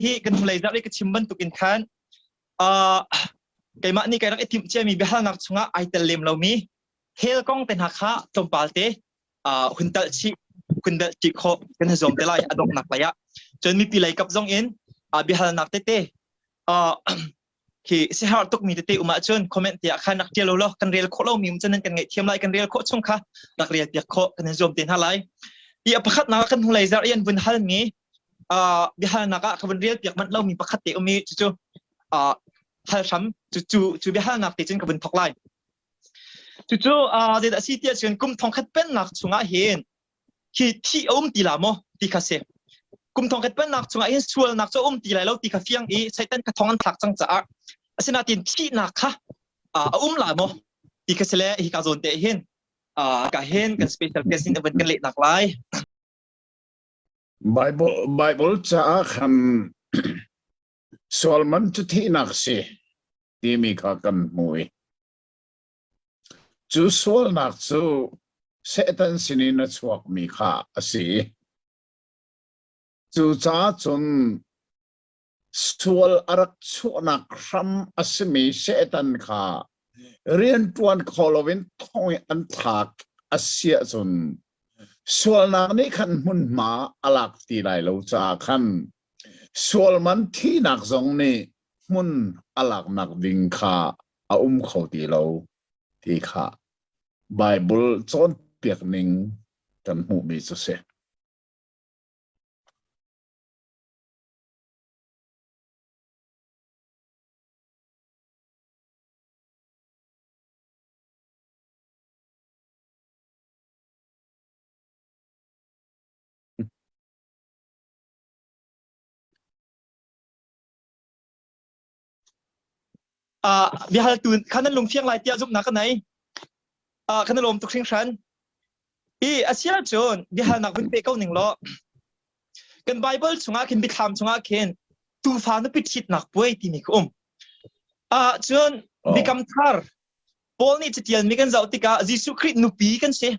Hi kan hnulei zarh i ka chim bantuk in khan uh, keimah nih kai rak i timh ciami biahalnak chungah ai tel lem lomi hell kong te hna kha tlawmpal te uh, hun talh chih hun belh chih khawh kan i zuam te lai a donghnak lei ah cun mipi lei kap zong in uh, biahalnak tete uh, khi sihar tukmi tete um ahcun comment te ah khan rak tial law kan rel khawh lomi um cun nan kan ngaihthiam lai kan rel khawh chung kha rak rel piak khawh kan in zuam te hna lai i a pakhatnak kan hnulei zarh i an vun halmi uh, biahalnak ah ka vun rel piak manh lomi pakhat te um i cucu uh, hal hram cu cu cu biahalnak te cun ka vun thok lai cucu uh, zeidah si tiah cun kum thongkhat pennak chungah hin hi thi a um ti la maw ti kha si kum thongkhat pennak chungah hin sualnak cu a um ti lai lo ti kha fiang i Satan kha thong an thlak cang caah asinain thihnak kha uh, a um la maw ti kha si le hi ka zawn te hin uh, ka hin kan special guest in van kan lehnak lai Bible Bible caah khan sual man cu thihnak si timi kha kan hmu i cu sualnak cu Satan sinin a chuakmi kha a si. Cucaah cun sual a rak chuahnak hram a simi Satan kha rianṭuan kho loin thong i an thlak a si ahcun sualnak nih khan hmunhma a lak ti lai lo caah khan sual man thihnak zong nih hmun a laknak ding kha a um kho ti lo ti kha Baibal cawnpiak ning kan hmuhmi cu si. Uh, biahaltu kha nan lungfiang lai tiah zumhnak ka nei. Uh, kan i lawm tuk hringhran. I asia cun biahalnak vun pe ko ning law kan Bible chungah khin biathlam chungah khin tufa nupi ṭhitnak puai timi ka um. Ah cun biakam thar Paul nih catialmi kan zoh tikah Jesuh Khrih nupi kan si.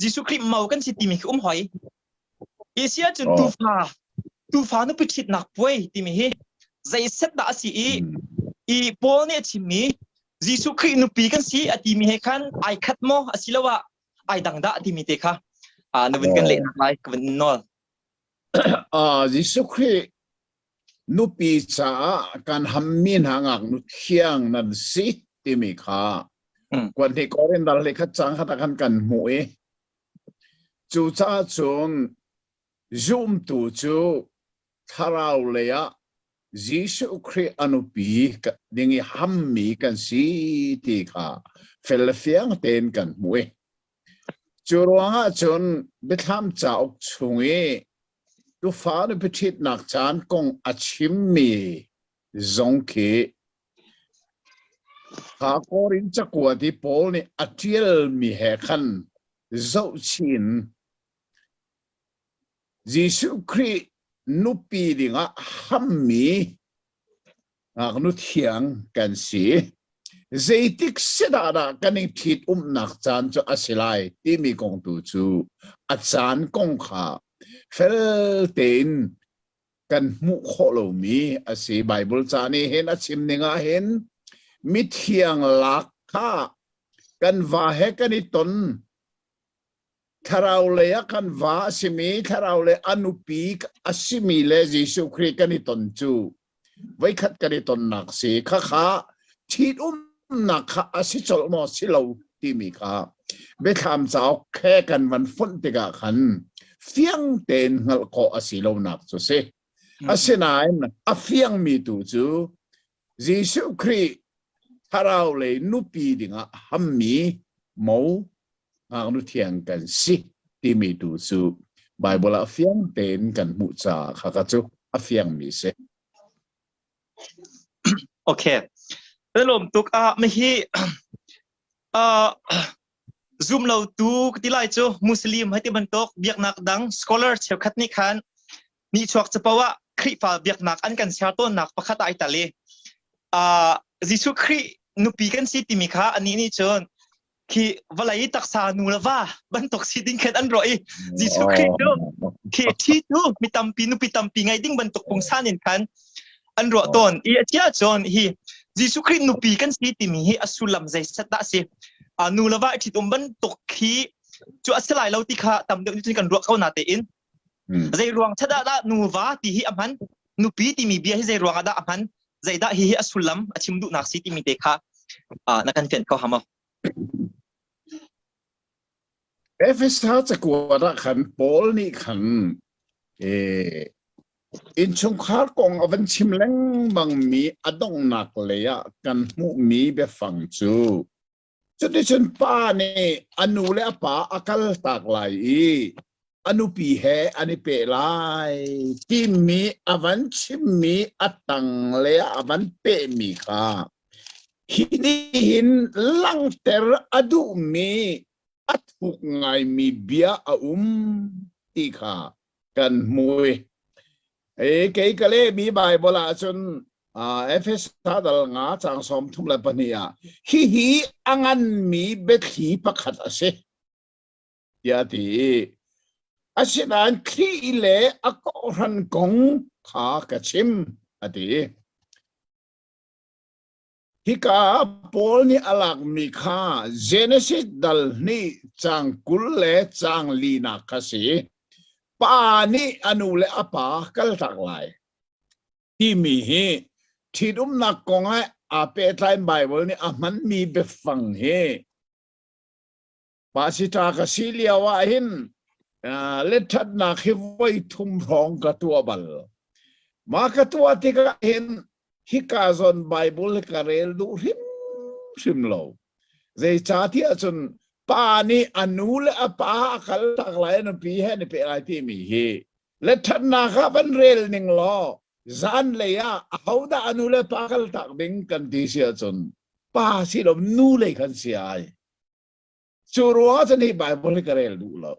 Jesuh Khrih mo kan si timi khi um hoi. Asia cun tufa tufa nupi ṭhitnak puai timi hi zei set dah a si i i Paul nih a chimmi Jesuh Khrih nupi kan si a timi he khan ai khat maw asiloah ai dang dah timi te kha na vun kan lehnak lai ka vun nawl. Jesuh Khrih nupi caah kan hammi hna ngaknu thiang nan si timi kha kuan hi Korin dal hlei khat cang khat ah khan kan hmuh i cucaah cun zumtu cu thlarau lei ah Jesuh Khrih a nupi ding i hammi kan si ti kha fel le fiang tein kan hmuh i cu ruangah cun Biathlam cauk chung i Tufa nupi ṭhitnak caan kong a chimmi zong khi kha Korin cakuat i Paul nih a ṭialmi he khan zohchih in Jesuh Khrih nupi dingah hammi ngaknu thiang kan si. Zeitik si dah dah kan i ṭhitumnak caan cu a si lai timi kong tu cu a caan kong kha fel tein kan hmuh khawh lomi a si. Baibal ca nih hin a chim ning ah hin mithiang lak kha kan va he kan i ton thlarau lei ah kan va a simi thlarau lei a nupi a simi le Jesuh Khrih kan i ton cu voikhat kan i tonnak si khakha ṭhitumnak kha a si colh maw si lo timi kha biathlam cauk he kan van fonh tikah khan fiang tein hngalh khawh a si lonak cu si. Asinain a fiangmi tu cu Jesuh Khrih thlarau lei nupi dingah hammi mo ngaknu thiang kan si timi tu cu Baibal ah fiang tein kan hmuh caah khaka cu a fiangmi si. Okay. Lawm tuk ah mihi uh, zum lo tu ti lai cu Muslim hai ti bantuk biaknak dang scholar cheukhat nih khan ni chuak capo ah Khrihfa biaknak an kan ser tawnnak pakhat ai tal i uh, Jesuh Khrih nupi kan si timi kha anih nih cun khi vawlei taksa nu le va bantuk si ding khan an ruah i Jesuh Khrih cu. Khi thi cu mi tampi nupi tampi ngei ding bantuk pungsan in khan an ruah tawn. I a tia cun hi Jesuh Khrih nupi kan si timi hi a sullam zei set dah si? Nu le va i ṭhitum bantuk khi cu a si lai lo ti kha tam deuh nih cun kan ruah ko na tein zei ruang that ah dah nuva ti hi a hman nupi timi bia hi zei ruang ah dah a hman zeidah hi hi a sullam a chim duhnak si timi te kha na kan fianh kho hama Efesa cakuat ah khan Paul nih khan innchungkhar kong a van chim lengmang mi a donghnak lei ah kan hmuhmi biafang cu Cuticun pa nih a nu le a pa a kaltak lai i a nupi he an i peh lai timi a van chimmi a tangle ah a van pehmi kha hi nih hin langhter a duhmi a thuk ngaimi bia a um ti kha kan hmu i kei ka lehmi Baibal ahcun Efesa dal nga caang 32 ah hihi a nganmi biathli pakhat a si tiah a ti i asinain Khrih le a kawhhran kong kha ka chim a ti. Hika Paul nih a lakmi kha Genesis dal hnih caang 20 le caang linak kha si. Pa nih a nu le a pa kaltak lai. Timi hi ṭhitumnak kong ah aa pehtlai Baibal nih a hmanmi biafang hi pasita ka si lio ah hin letṭhatnak hi voi thum hrawng ka tuah bal. Mah ka tuah tikah hin hika zawn Baibal hi ka rel duh hrimhrim lo. Zeicahtiah cun pa nih a nu le a pa a kaltak lai, a nupi he an i peh lai timi hi Letṭhatnak ah van rel ning law zanlei ah ahodah a nu le pa kaltak ding kan ti si ahcun pa si lo nu lei khan si ai. Cu ruangah cun hi Bible hi ka rel duh lo.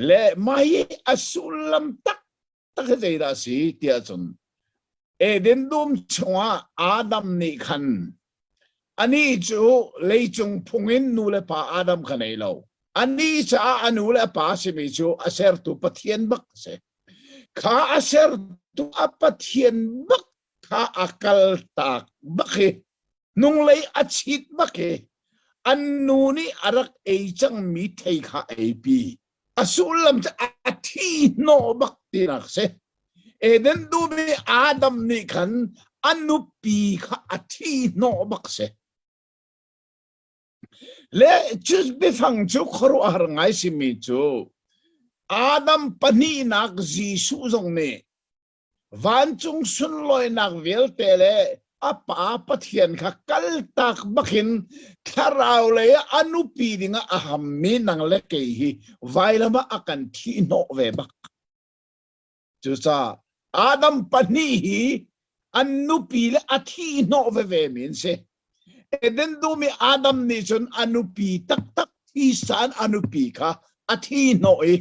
Le mah hi a sullam taktak hi zeidah a si tiah cun Eden dum chungah Adam nih khan anih cu leicung phung in nu le pa Adam kha nei lo. Anih caah a nu le a pa simi cu a sertu Pathian bak a si. Kha a sertu a Pathian bak kha a kaltak bak hi hnunglei a chit bak hi an nu nih a rak ei cangmi thei kha eipi. A sullam cu a thi hnawh bak tinak si. Eden dum i Adam nih khan a nupi kha a thi hnawh bak si. Le cu biafang cu khuaruahhar ngai simi cu Adam pahnihnak Jesuh zong nih Vancung sunlawinak vialte le a Pa Pathian kha kaltak bakin thlarau lei ah a nupi dingah a hammi nang le kei hi vailam ah a kan thihhnawh ve bak. Cucaah Adam pahnih hi an nupi le a thihhnawh veve mi an si. Eden dum i Adam nih cun a nupi taktak thisan a nupi kha a thihhnawh i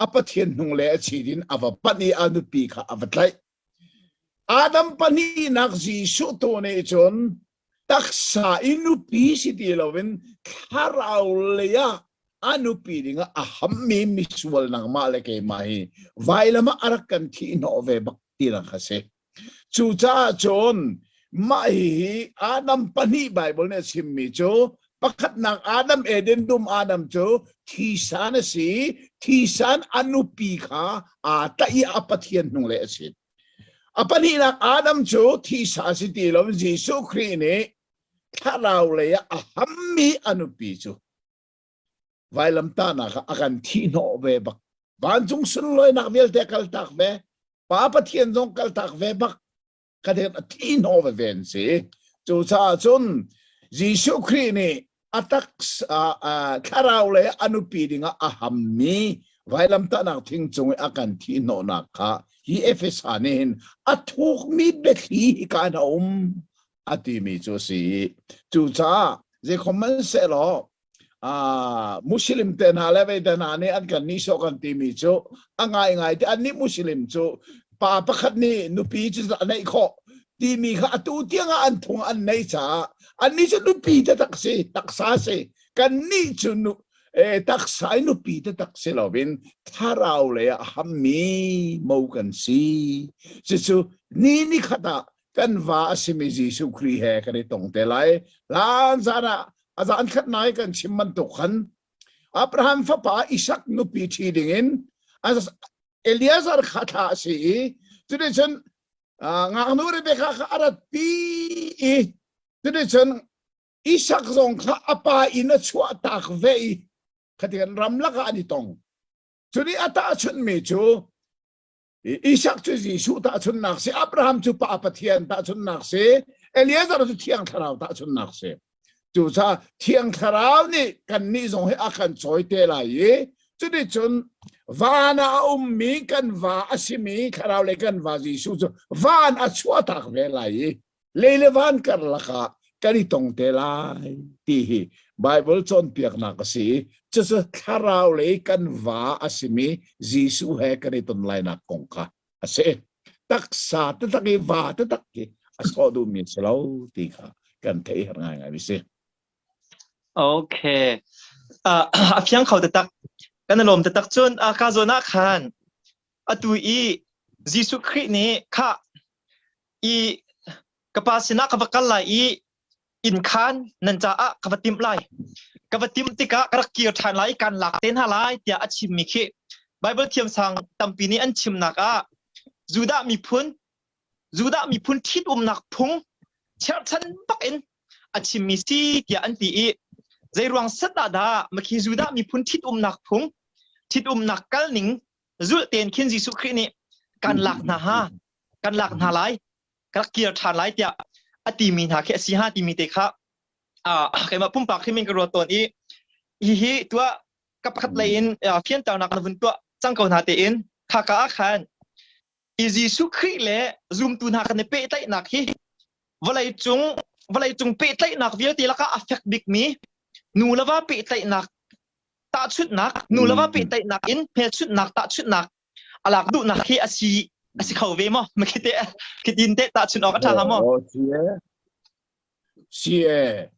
a Pathian hnung le a chin in a va panh i a nupi kha a va tlaih. Adam pahnihnak Jesuh tu nih cun taksa i nupi si ti loin thlarau lei ah a nupi dingah a hammi misual nangmah le keimah hi vailam ah a rak kan thihhnawh ve bak tinak a si. Cucaah cun mah hihi Adam pahnih Baibal nih a chimmi cu pakhatnak Adam Eden dum Adam cu thisan a si thisan a nupi kha aa tlaih i a Pathian hnunglei a si. A pahnihnak Adam cu thisa si ti lo Jesuh Khrih nih thlarau lei ah a hammi a nupi cu vailamtahnak ah a kan thihhnawh ve bak vancung sunlawinak vialte kaltak ve pa pathian zong kaltak ve bak ka den a thihhnawh ve ve an si cucaah cun Jesuh Khrih nih a taksa thlarau le a nupi dingah a hammi vailamtahnak thing cung i a kan thihhnawhnak kha hi Efesa nih hin a thukmi biathli hi ka in a um a timi cu a si cucaah zeikhom hmanhsehlaw Muslim te hna le vei te hna nih an kan nihsawh kan timi cu a ngaingai te annih Muslim cu pa pakhat nih nupi cu a neih khawh timi kha atu tiang ah an phung an nei caah annih cu nupi taktak si taksa si kannih cu nu. E taksa i nupi taktak si loin thlarau lei ah hammi mo kan si. Cucu ni ni khat ah kan va a simi Jesuh Khrih he kan i tong te lai. Hlan zan ah a zan khat nai kan chim bantuk khan Abraham fapa Isak nupi ṭhi dingin Eliezer kha thla a si i cuticun ngaknu Rebekah kha a ratpi i cuticun Isak zong kha a pa inn a chuah tak ve i khatikan ramlak ah an i tong. Cuni a tahchunhmi cu Isak cu Jesuh tahchunhnak si, Abraham cu Pa Pathian tahchunhnak si, Eliezer cu Thiang Thlarau tahchunhnak si. Cucaah Thiang Thlarau nih kannih zong hi a kan cawi te lai i cuticun van ah a ummi kan va a simi Thlarau le kan va Jesuh cu van a chuahtak ve lai i lei le van karlak ah kan i tong te lai ti hi Bible cawnpiaknak a si. Cucu thlarau lei kan va a simi Jesuh he kan i ton lainak kong kha a si. Taksa taktak i va taktak hi a sawh duhmi a si lo ti kha kan theih har ngaingai mi si. Okay. Uh, a fiang kho taktak. Kan i lawm taktak cun uh, ka zawn ah khan atu i Jesuh Khrih nih kha i ka pa sinah ka va kal lai i inn khan nan caah ka va timh lai. Ka va timh tikah ka rak kir ṭhan lai i kaan lak te hna lai tiah a chimmi khi Baibal thiamsang tampi nih an chimnak ah Judah miphun Judah miphun ṭhitumnak phung cherhchan bak in a chimmi si tiah an ti i zeiruang set ah dah makhi Judah miphun ṭhitumnak phung ṭhitumnak kalning zulh tein khin Jesuh Khrih nih kan lak hna ha kan lak hna lai ka rak kir ṭhan lai tiah a timi hna khi a si ha timi te kha keimah pumpak hrim in ka ruat tawn i hihi tuah ka pakhat lei in fianternak na vun tuah cang ko hna tein khaka ah khan i Jesuh Khrih le zumtu hna kan i pehtlaihnak hi vawlei cung vawlei cung pehtlaihnak vialte lakah a fek bikmi nu le va pehtlaihnak tahchunhnak nu le va pehtlaihnak in hmelchunhnak tahchunhnak a lak duhnak hi a si a si kho ve maw makhite khitin te tahchunh awk a ṭha hnga maw Si e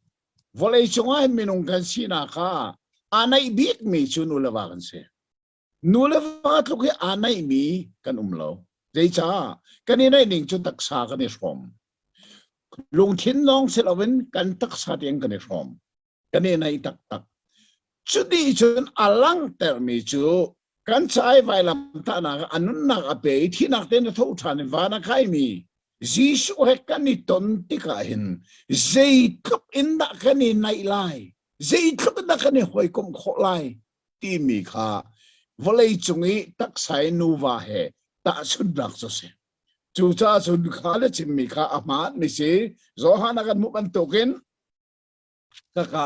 vawlei cungah hin minung kan sinak ah aa naih bikmi cu nu le va kan si nu le va tluk hi aa naihmi kan um lo zeicah kan i naih ning cu taksa kan i hrawm lungthin lawng si loin kan taksa tiang kan i hrawm kan i naih taktak. Cuti cun a langhtermi cu kan ca i vailamtahnak a nunnak a pe i thihnak tein a tho ṭhan i van a kaimi Jesuh he kan i ton tikah hin zeitluk in dah kan i naih lai, zeitluk in dah kan i hawikomh khawh lai timi kha vawlei cung i taksa i nuva he tahchunhnak cu a si. Cucaah cun kha le chimmi kha a hmaan mi si. Johan a kan hmuh bantukin Kaka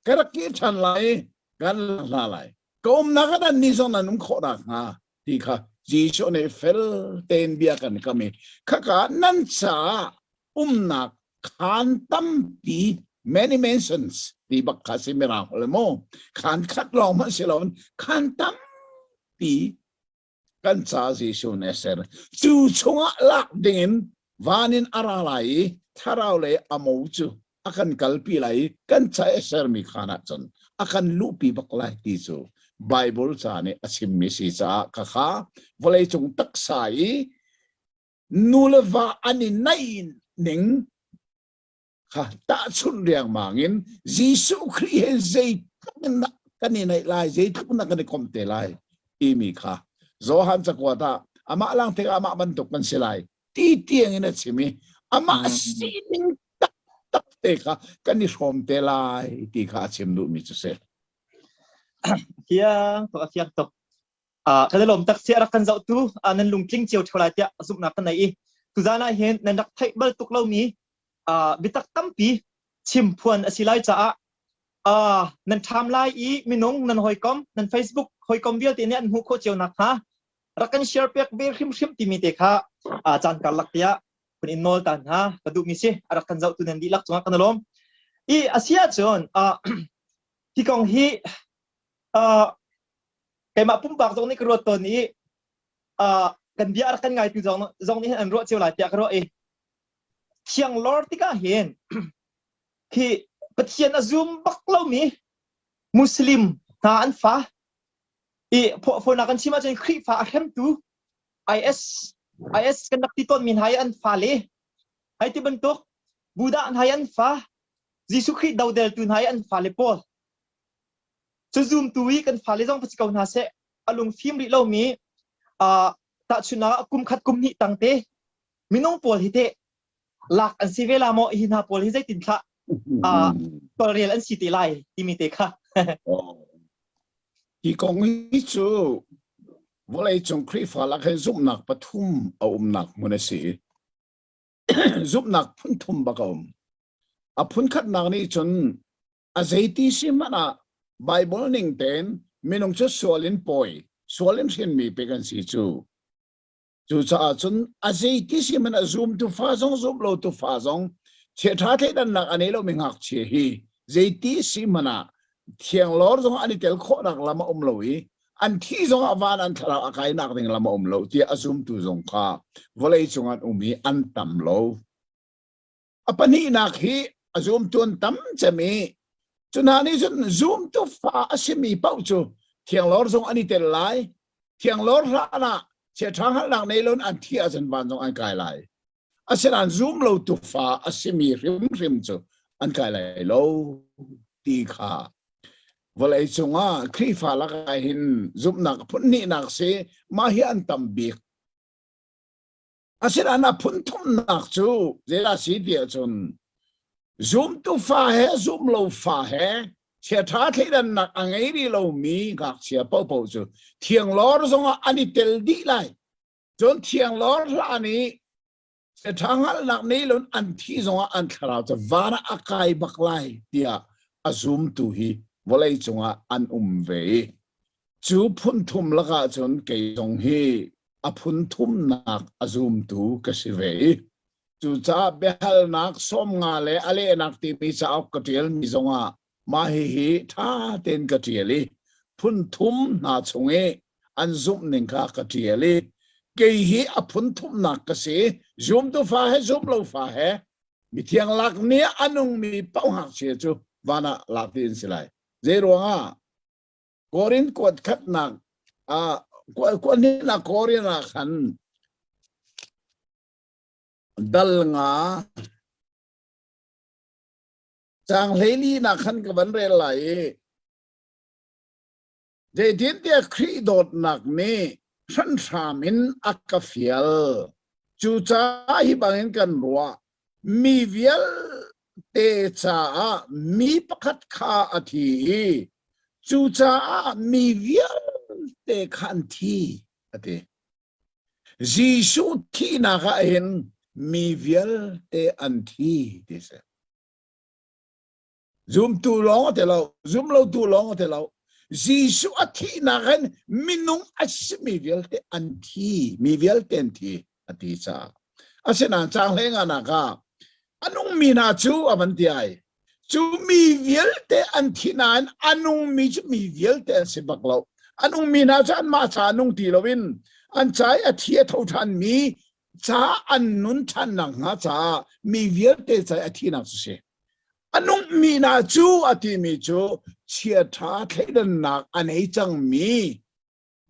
ka rak kir ṭhan lai i kan lang hna lai. Ka umnak ah nannih zong nan um khawh nakhnga ti kha Jesuh nih fel tein bia kan kam i khaka nan caah umnak khaan tampi many mansions ti bak kha si mirang holh maw khaan khat lawng hmanh si loin khaan tampi kan ca Jesuh nih a ser. Cu chungah lak dingin van in a ra lai i thlarau lei a mo cu a kan kalpi lai i kan ca i a sermi khaan ah cun a kan luhpi bak lai ti cu Bible ca nih a chimmi si caah khakha vawleicung taksa i nu le va an i naih ning kha tahchunh riangmang in Jesuh Khrih he zeitluk in dah kan i naih lai zeitluk in dah kan i komh te lai timi kha Johan cakuat ah amah lang tikah amah bantuk kan si lai ti tiang in a chim i amah sining taktak te kha kan i hrawm te lai ti kha a chim duhmi cu si. Fiang tuk a fiang tuk. Kan i lawm tak si a rak kan zohtu nan lungtling cio ṭheo lai tiah zumhnak kan nei i tuzaan ah hin nan rak theih bal tuk lomi biatak tampi chim phuan a si lai caah nan ṭham lai i minung nan hawikom nan Facebook hawikom vialte nih an hmuh khawh cio nakhnga rak kan share piak ve hrimhrim timi te kha caan karlak tiah kun in nawl ta hna ka duhmi si a rak kan zohtu nan dihlak cungah kan i lawm i a si ahcun hi kong hi keimah pumpak zong nih ka ruat tawn i kan bia rak kan ngaitu zong zong nih hin an ruah cio lai tiah ka ruah i thiang lor tikah hin khi Pathian a zum bak lomi Muslim. Hna an fa i phawhnak kan chim ahcun Khrihfa a hremtu IS IS kan rak ti tawnmi hna i an fale hei ti bantuk Buddha hna i an fa Jesuh Khrih dodeltu hna i an fale pawl cu zumtu i kan fale zong va si ko hna seh a lungfim rih lomi uh, tahchunhnak ah kum khat kum hnih tang te minung pawl hi teh lak an si ve la maw hi hna pawl hi zeitin thlah uh, tolrel an si te lai timi te kha Hi kong hi cu vawleicung Khrihfa lak hin zumhnak pathum a umnak hmun a si. Zumhnak phun thum bak a um. A phun khatnak nih cun a zeiti si hmanh ah Bible ning tein minung cu sual in pawi, sual in hrinmi pek an si cu. Cucaah cun a zeiti si hmanh ah zumtu fa zong zum lotu fa zong chiaṭha thleidannak a nei lomi ngakchia hi zeiti si hmanh ah thianglawr zong an i tel khawhnak lam a um lo i an thi zong ah van an thlarau a kainak ding lam a um lo tiah a zumtu zong kha vawlei cung an um i an tam lo. A pahnihnak hi a zumtu an tam cem i cu hna nih cun zumtu fa a simi paoh cu thianglawr zong an i tel lai. Thianglawr hlan ah chiaṭha hngalhnak nei loin an thi ahcun van zong an kai lai. Asinain zum lo tu fa a simi hrimhrim cu an kai lai lo ti kha vawlei cungah Khrihfa lakah hin zumhnak phun hnihnak si mah hi an tam bik. Asinain a phun thumnak cu zeidah si ti ahcun zumtu fa he zumlo fa he chiaṭha thleidannak a ngei rih lomi ngakchia paohpaoh cu thianglawr zongah an i tel dih lai. Cun thianglawr hlan i chiaṭha hngalhnak nei loin an thih zongah an thlarau cu van ah a kai bak lai tiah a zumtu hi vawlei cungah an um ve i cu phun thum lakah cun kei zong hi a phun thumnak a zumtu ka si ve i cucaah biahalnak 50 le a lehnak timi cauk ka ṭialmi zongah mah hihi ṭha tein ka ṭial i phun thum hna chung i an zumh ning kha ka ṭial i kei hi a phun thumnak ka si zumtu fa he zum lo fa he mithiang lak ni a nungmi paoh ngakchia cu van ah lak ti an si lai zei ruangah Korin kuat khatnak ah kuat hnihnak Korin ah khan dal nga caang 14 nak khan ka van rel lai i zeitintiah Khrih dawtnak nih hranhram in a ka fial cucaah hi bangin kan ruah mi vialte caah mi pakhat kha a thi i cucaah mi vialte kha an thi a ti. Jesuh thihnak ah hin mi vialte an thi ti si. Zumtu lawng a ti lo, zumlotu lawng a ti lo. Jesuh a thihnak hin minung a simi vialte an thi, mi vialte an thi a ti caah. Asinain caang hlei nga nak ah a nungmi hna cu a van ti ai. Cu mi vialte an thi nain a nungmi cu mi vialte an si bak lo. A nungmi hna cu anmah ca nung ti loin an ca i a thi a tho ṭhanmi ca an nun ṭhan nakhnga caah mi vialte ca i a thinak cu si. A nungmi hna cu a timi cu chiaṭha thleidannak a nei cangmi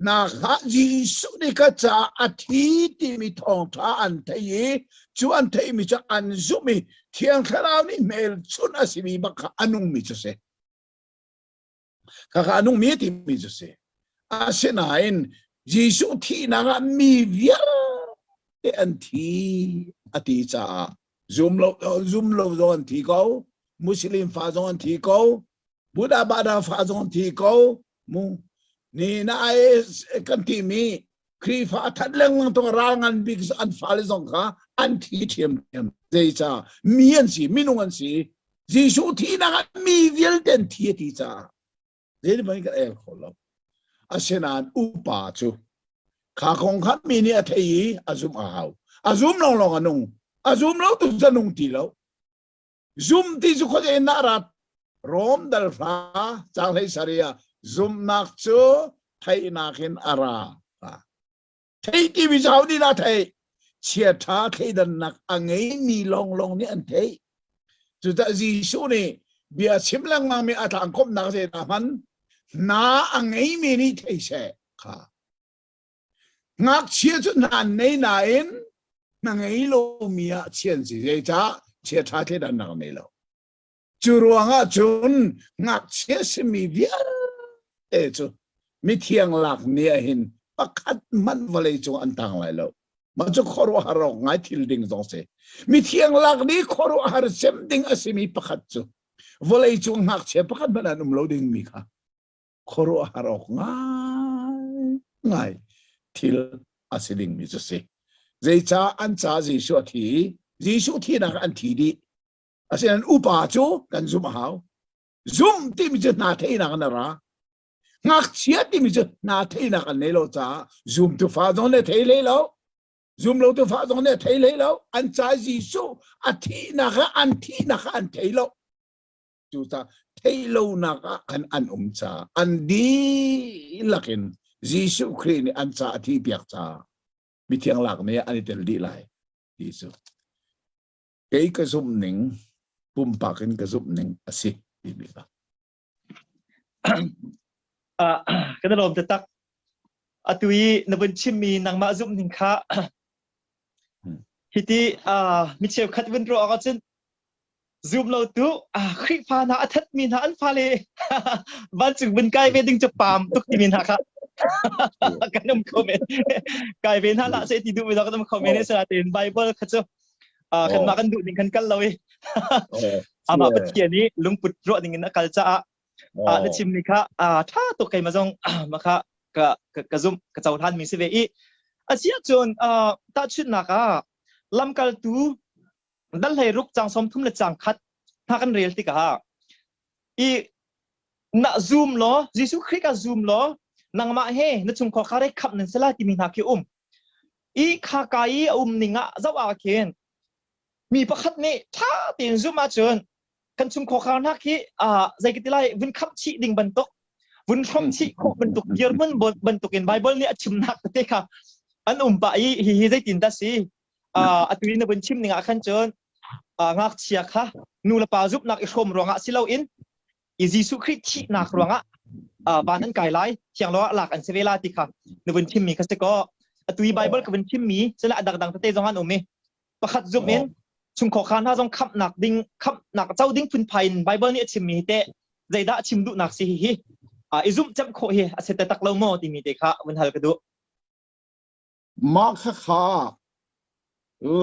hna kha Jesuh nih ka caah a thi timi thawngṭha an theih i cu an theihmi cu an zumh i Thiang Thlarau nih hmelchunh a simi bak kha a nungmi cu si. Khakha a nungmi timi cu si. Asinain Jesuh thihnak ah mi vialte an thi a ti caah zum lo zum lo zong an thi ko Muslim fa zong an thi ko Buddha Bada fa zong an thi ko mu ni na ai kan ti mi Khrihfa a that lengmang tong ral ngan bik an fale zong kha an thi ṭhiamṭhiam zeica mi an si minung an si Jesuh thihnak ah mi vialte an thi a ti caah zeitin kan el kho lo asinain upa cu kha kong kha mi nih a thei i a zum a hau a zum lawnglawng a nung a zum lo tu cu a nung ti lo Zum ti cu khuazei in dah rat? Rom dal hra caang hlei sarih ah zumhnak cu theihnak in a ra. Theih timi cu ho nih dah theih? Chiaṭha thleidannak a ngeimi lawnglawng nih an theih. Cucaah Jesuh nih bia chim lengmangmi a tlangkawmhnak zeidah hman? Hna a ngeimi nih thei seh kha. Ngakchia cu hna an nei nain hna ngei lomi ah chia an si. Zeicah chia ṭha thleidannak an nei lo. Cu ruangah cun ngakchia simi vialte cu mithiang lak ni ah hin pakhat hmanh vawlei cung an tang lai lo. Mah cu khuaruahhar awk ngai thil ding zong si. Mithiang lak ni khuaruahhar cem ding a simi pakhat cu vawlei cung ngakchia pakhat hmanh an um lo dingmi kha khuaruahhar awk ngai ngai thil a si dingmi cu si. Zeicah an ca Jesuh a thi? Jesuh thinak an thi dih. Asinain upa cu kan zumh a hau. Zumh timi cu hna theihnak in a ra. Ngakchia timi cu hna theihnak an nei lo caah zumtu fa zong nih thei hlei lo. Zum lo tu fa zong nih thei hlei lo. An ca Jesuh a thihnak ah an thihnak ah an thei lo. Cucaah theih lonak ah khan an um caah an dihlak in Jesuh Khrih nih an ca a thihpiak caah mithiang lak nih an i tel dih lai ti cu kei ka zumh ning pumpak in ka zumh ning a si timi kha. Kan lawm taktak. Atu i na vun chimmi nangmah zumh ning kha hiti mi cheukhat vun ruah awk ahcun zum lo tu Khrihfa hna a thatmi hna an fale vancung vun kai ve ding cu paam tuk timi hna kha kan um kho men kai ve hna hlah seh ti duh mi kan um kho men asinain Bible kha cu kanmah kan duh ning kan kal lo i amah Pathian i lungput ruah ning in a kal caah na chimmi kha ṭha tuk keimah zong ma kha ka ka zumh ka cohlan mi si ve i a si ahcun tahchunhnak ah lamkaltu dal hlei ruk cang som thum le cang khat hna kan rel tikah i na zum law Jesuh Khrih ka zum law nangmah he na chungkhar kha rei khamh nan si lai timi hna khi um i kha ka i a um ning ah zoh ah khin mi pakhat nih ṭha tein zum ahcun kan chungkhar hna khi zei ka ti lai vun khamh chih ding bantuk vun hrom chih khawh bantuk dirhmun bantuk in Bible nih a chimnak tete kha an um pah i hi hi zeitin dah si atu in na vun chim ning ah khan cun ngakchia kha nu le pa zumhnak i hrawm ruangah si loin i Jesuh Khrih thihnak ruangah van an kai lai thiang lo ah lak an si ve la ti kha na vun chimmi kha si kaw atu i Bible ka vun chimmi sila a dangdang tete zong an um i pakhat zumh in chungkhar kha hna zong khamhnak ding khamhnak co ding phunphai in Bible nih a chimmi hi teh zeidah a chim duhnak si hi hi i zumh cem khawh hi a si tak lo maw timi te kha vun hal ka duh. Mah khakha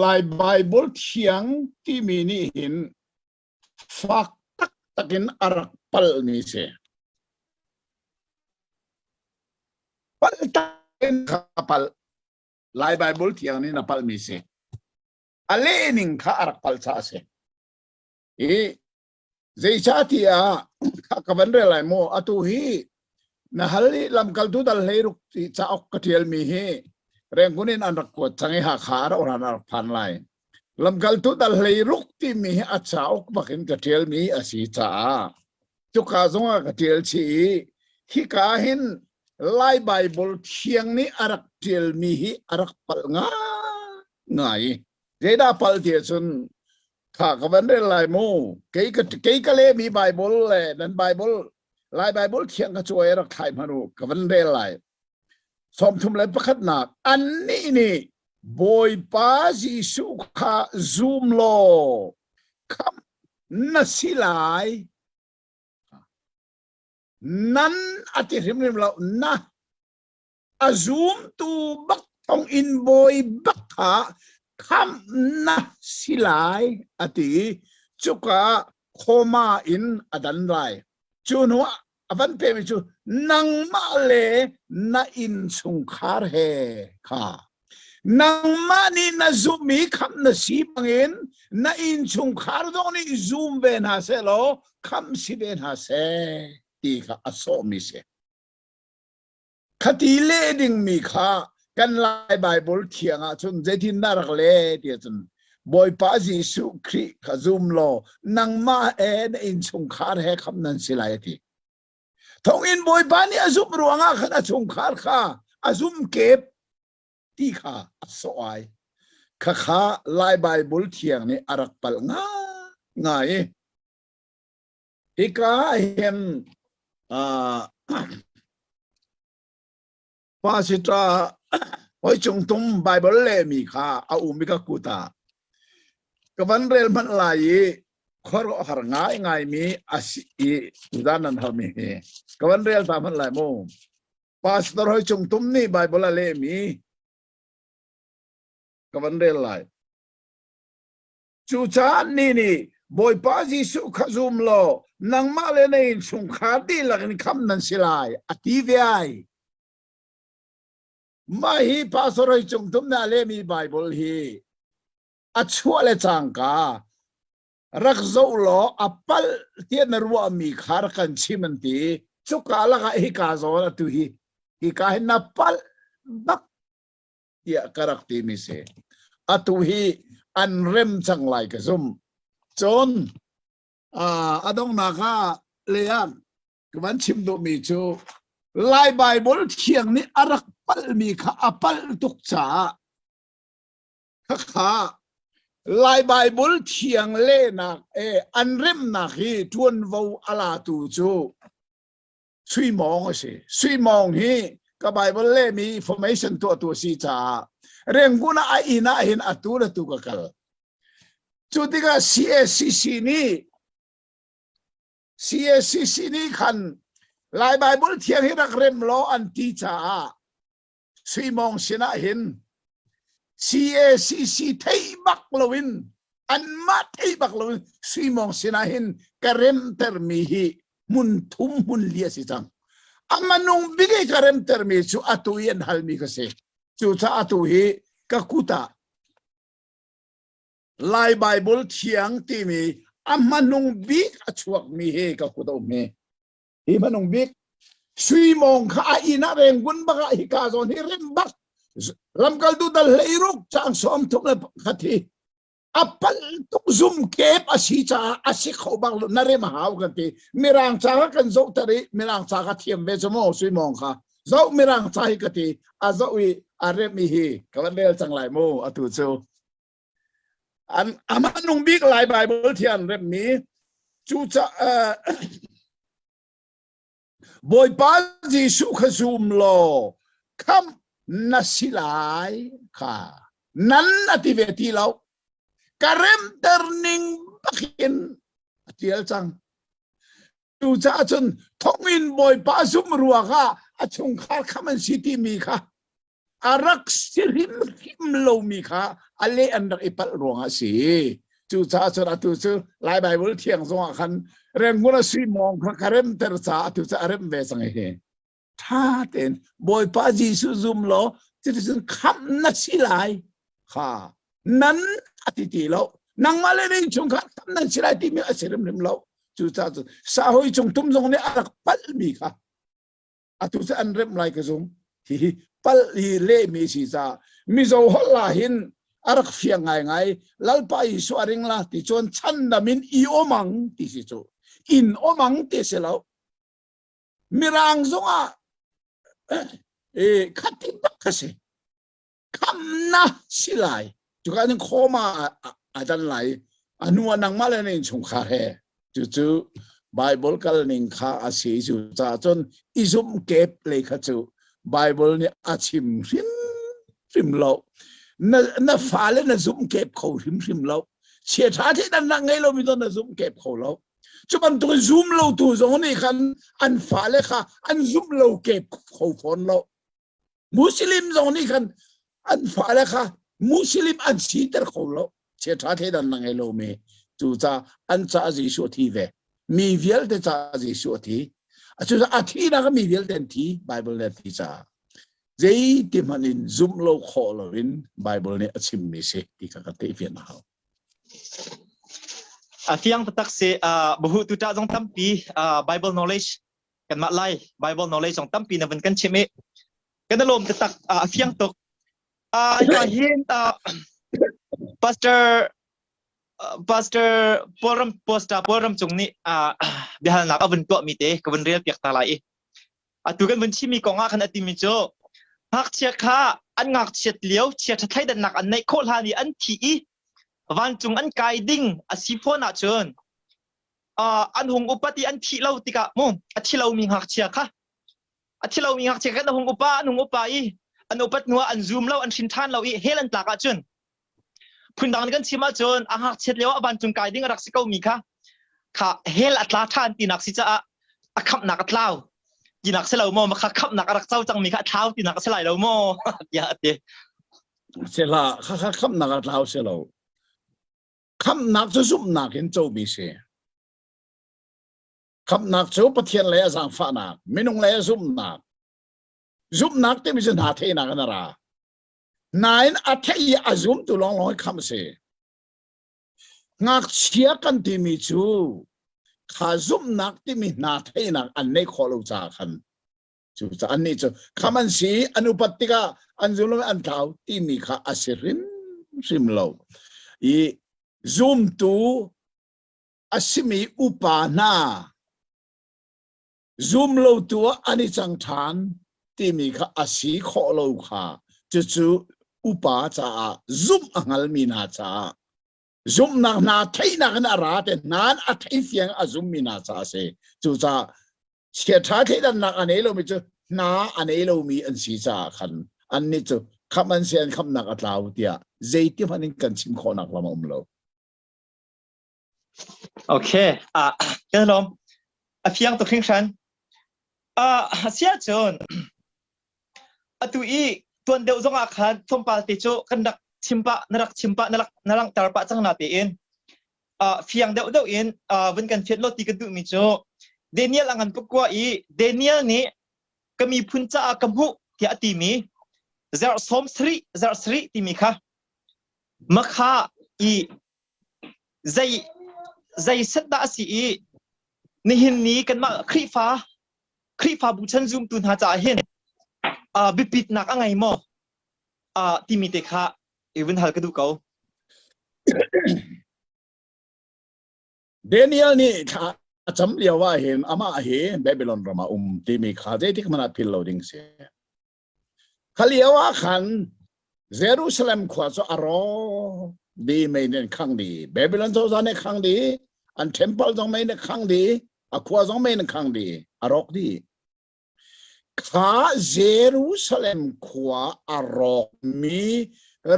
Lai Bible thiang timi nih hin fak taktak in a rak palhmi si. Palh tak in kha palh. Lai Bible thiang nih na palhmi si. A lehning kha a rak palh caah a si. I zeicahtiah ka van rel lai maw atu hi na hal i lamkaltu dal hleiruk ti cauk ka ṭialmi hi Rangoon in an rak kuat cang i Hakha a rak ran a rak phan lai. Lamkaltu dal hleiruk timi hi a cauk bak in ka ṭialmi a si caah cuka zongah ka ṭial chih i hika hin Lai Baibal thiang nih a rak ṭialmi hi a rak palh ngai. Zeidah palh ti ahcun kha ka van rel lai mu. Kei ka kei ka lehmi Baibal le nan Baibal Lai Baibal thiang ka cuai rak thlai hmanh u ka van rel lai. 31nak annih nih Bawipa Jesuh kha zum law khamh na si lai. Nan a ti hrimhrim lo na a zumtu bak thonginn bawi bak kha khamh na si lai a ti cuka khoma in a dan lai cu hnu ah a van pemi cu nangmah le na innchungkhar he kha nangmah nih na zumh i khamh na si bangin na innchungkhar zong nih zum ve hna seh law khamh si ve hna seh ti kha a sawhmi si Khati leh dingmi kha kan Lai Baibal thiang ah cun zeitindah rak le ti ahcun Bawipa Jesuh Khrih kha zum law nangmah he na innchungkhar he khamh nan si lai a ti. Thonginn Bawipa nih a zumh ruangah khan a chungkhar kha a zum kep ti kha a sawh ai. Khakha Lai Baibal thiang nih a rak palh ngai. Hika ah hin uh, Pastor hoi cung tum Bible lehmi kha a um i ka kut ah ka van rel hmanh lai i khuaruahhar ngaingaimi a si i tutan nan halmi hi ka van rel ta hmanh lai mu. Pastor hoi cung tum nih Bible a lehmi ka van rel lai. Cucaah ni nih Bawipa Jesuh kha zum law nangmah le na innchungkhar dihlak in khamh nan si lai, a ti ve ai. Mah hi Pastor Hoi Cung Tum nih a lehmi Baibal hi a chuah le cangka rak zoh law a palh tiah na ruahmi kha rak kan chim an ti. Cuka lakah hika zawn atu hi hika hin na palh bak tiah ka rak timi si. Atu hi an rem cang lai ka zumh. Cun a donghnak ah leah ka van chim duhmi cu Lai Baibal thiang nih a rak palhmi kha a palh tuk caah khakha Lai Baibal thiang lehnak e an remnak hi ṭuanvo a latu cu Sui Mawng a si. Sui Mawng hi ka Bible lehmi formation tuahtu a si caah Rangoon ah a inn ah hin atu le tu ka kal. Cu tikah CACC nih CACC nih khan Lai Bible thiang hi rak rem law an ti caah Sui Mawng sinah hin CACC thei bak loin anmah thei bak loin Sui Mawng sinah hin ka remtermi hi hmun thum hmun li a si cang. A manung bik i ka remtermi cu atu i an halmi ka si. Cucaah atu hi ka kut ah Lai Bible thiang timi a hmanung bik a chuakmi hi ka kut a um hi. Hi hmanung bik sui mawng kha a inn ah renggun bak ah hika zawn hi rem bak lamkaltu dal hleiruk cang sawm thum le khat hi a pal tuk zum kep a si caah a si kho bak lo na rem a hau kan ti mirang ca kha kan zoh ter i mirang ca kha thiam ve cu maw sui mawng kha zoh mirang ca hi ka ti a zoh i a rem i hi ka van rel cang lai mu atu cu An amah nung bik Lai Bible thian remmi cuca Bawipa Jesuh kha zum law khamh na si lai kha nan a ti ve ti lo ka remter ning bakin a tial cang cucaah cun thongin Bawipa zum ruangah a chungkhar kham an si timi kha a rak si hrimhrim lomi kha a leh an rak i palh ruangah a si. Cucaah cun atu cu Lai Baibal thiang zongah khan Rengun a sui mawng kha ka remter caah atu cu a rem ve cang hi. Tha tein Bawipa Jesuh zum law cuticun khamh na si lai kha nan a ti ti lo. Nangmah le na innchungkhar khamh nan si lai timi a si hrimhrim lo. Cucaah cun sahoi cung tum zong nih a rak palhmi kha atu cu an remh lai ka zum hihi pal hi lehmi si ca mizo holh la hin a rak fiang ngaingai lalpa Jesuh a ring la ti cun chandam in i omang ti si cu in omang ti si lo mirang zongah e khati bak kha si khamnak si lai cuka in khoma a dan lai a hnu ah nangmah le na innchungkhar he cucu Bible kal ning kha a si cu caah cun i zumh kep lei kha cu Bible nih a chim hrimhrim lo na na fale na zumh kep kho hrimhrim lo chia ṭha theidannak ngei lomi zong na zumh kep kho lo cu bantuk zum lo tu zong nih khan an fale kha an zumh lo kep kho fawn lo Muslim zong nih khan an fale kha Muslim an siter kho lo chia ṭha thleidan na ngei lomi cu ca an ca Jesuh a thi ve mi vialte ca Jesuh a thi cucaah a thinak mi vialte an thi Bible nih a thi caah zeiti hmanh in zumh lo khawh loin Bible nih a chimmi si ti kha ka theihfian a hau. A fiang taktak si bahu tu ta zong tampi Bible knowledge kanmah Lai Bible knowledge zong tampi na vun kan chim i kan lawm taktak a fiang tuk. Ka hin Pastor Pastor Paul Pastor Paul Ram Cung nih biahalnak a vun tuahmi te ka vun rel piak ta lai i atu kan vun chimmi kong ah khan a timi cu ngakchia kha an ngakchiat lio chia ṭha thleidannak an neih khawh hlan i an thi i vancung an kai ding a si fawn ahcun an hung upat i an thih lo tikah mu a thi lomi ngakchia kha. A thi lomi ngakchia khan a hung upa an hung upa i an upat hnu ah an zum lo an hrin ṭhan lo i hell an tlak ahcun phundang kan chim ahcun a ngakchiat lio ah vancung kai ding a rak si ko mi kha kha hell a tla ṭhan tinak si caah a khamhnak a tlau tinak si lo maw kha khamhnak a rak co cangmi kha a thlau tinak a si lai lo maw tiah a ti. Sela kha kha khamhnak a tlau si lo. Khamhnak cu zumhnak in comi si. Khamhnak cu Pathian lei a zaangfahnak, minung lei a zumhnak. Zumhnak timi cu hna theihnak in a ra. Nain a theih i a zumtu lawnglawng hi khamh a si. Ngakchia kan timi cu kha zumhnak timi hna theihnak an neih khawh lo caah khan cucaah annih cu kham an si an upat tikah an zum lo an tlau timi kha a si hrimhrim lo. I zumtu a simi upa hna zum lotu ah an i cang ṭhan timi kha a si khawh lo kha cucu upa caah zumh a hngalmi hna caah zumhnak hna theihnak in a ra te hna a thei fiang a zummi hna caah a si. Cucaah chiaṭha thleidannak a nei lomi cu hna a nei lomi an si caah khan annih cu khamh an si an khamhnak a tlau tiah zeiti hmanh in kan chim khawhnak lam a um lo. Okay, ah kan lawm. A fiang tuk hringhran. Ah sia cun atu i tuan deuh zong ah khan tlawmpal te cu kan rak chim pah na rak chim pah na rak na langhter pah cang na tein ah fiang deuh deuh in ah vun kan fiat lo ti ka duhmi cu Daniel a ngan pakua i Daniel nih ka miphun caah ka hmuh tiah a timi zarh sawm sarih zarh sarih timi kha makha i zei zei set dah a si i nihin ni kanmah Khrihfa Khrihfabu chan zumtu hna caah hin uh, biapitnak a ngei maw uh, timi te kha i vun hal ka duh ko. Daniel nih thla a cam lio ah hin amah hi Babylon ram ah um timi kha zeitik hmanh ah phil lo ding si. Kha lio ah khan Jerusalem khua cu a rawk dih, mei nih an khangh dih. Babylon cozah nih khangh dih, an temple zong mei nih khangh dih, a khua zong mei nih khangh dih, a rawk dih. Kha Jerusalem khua a rawkmi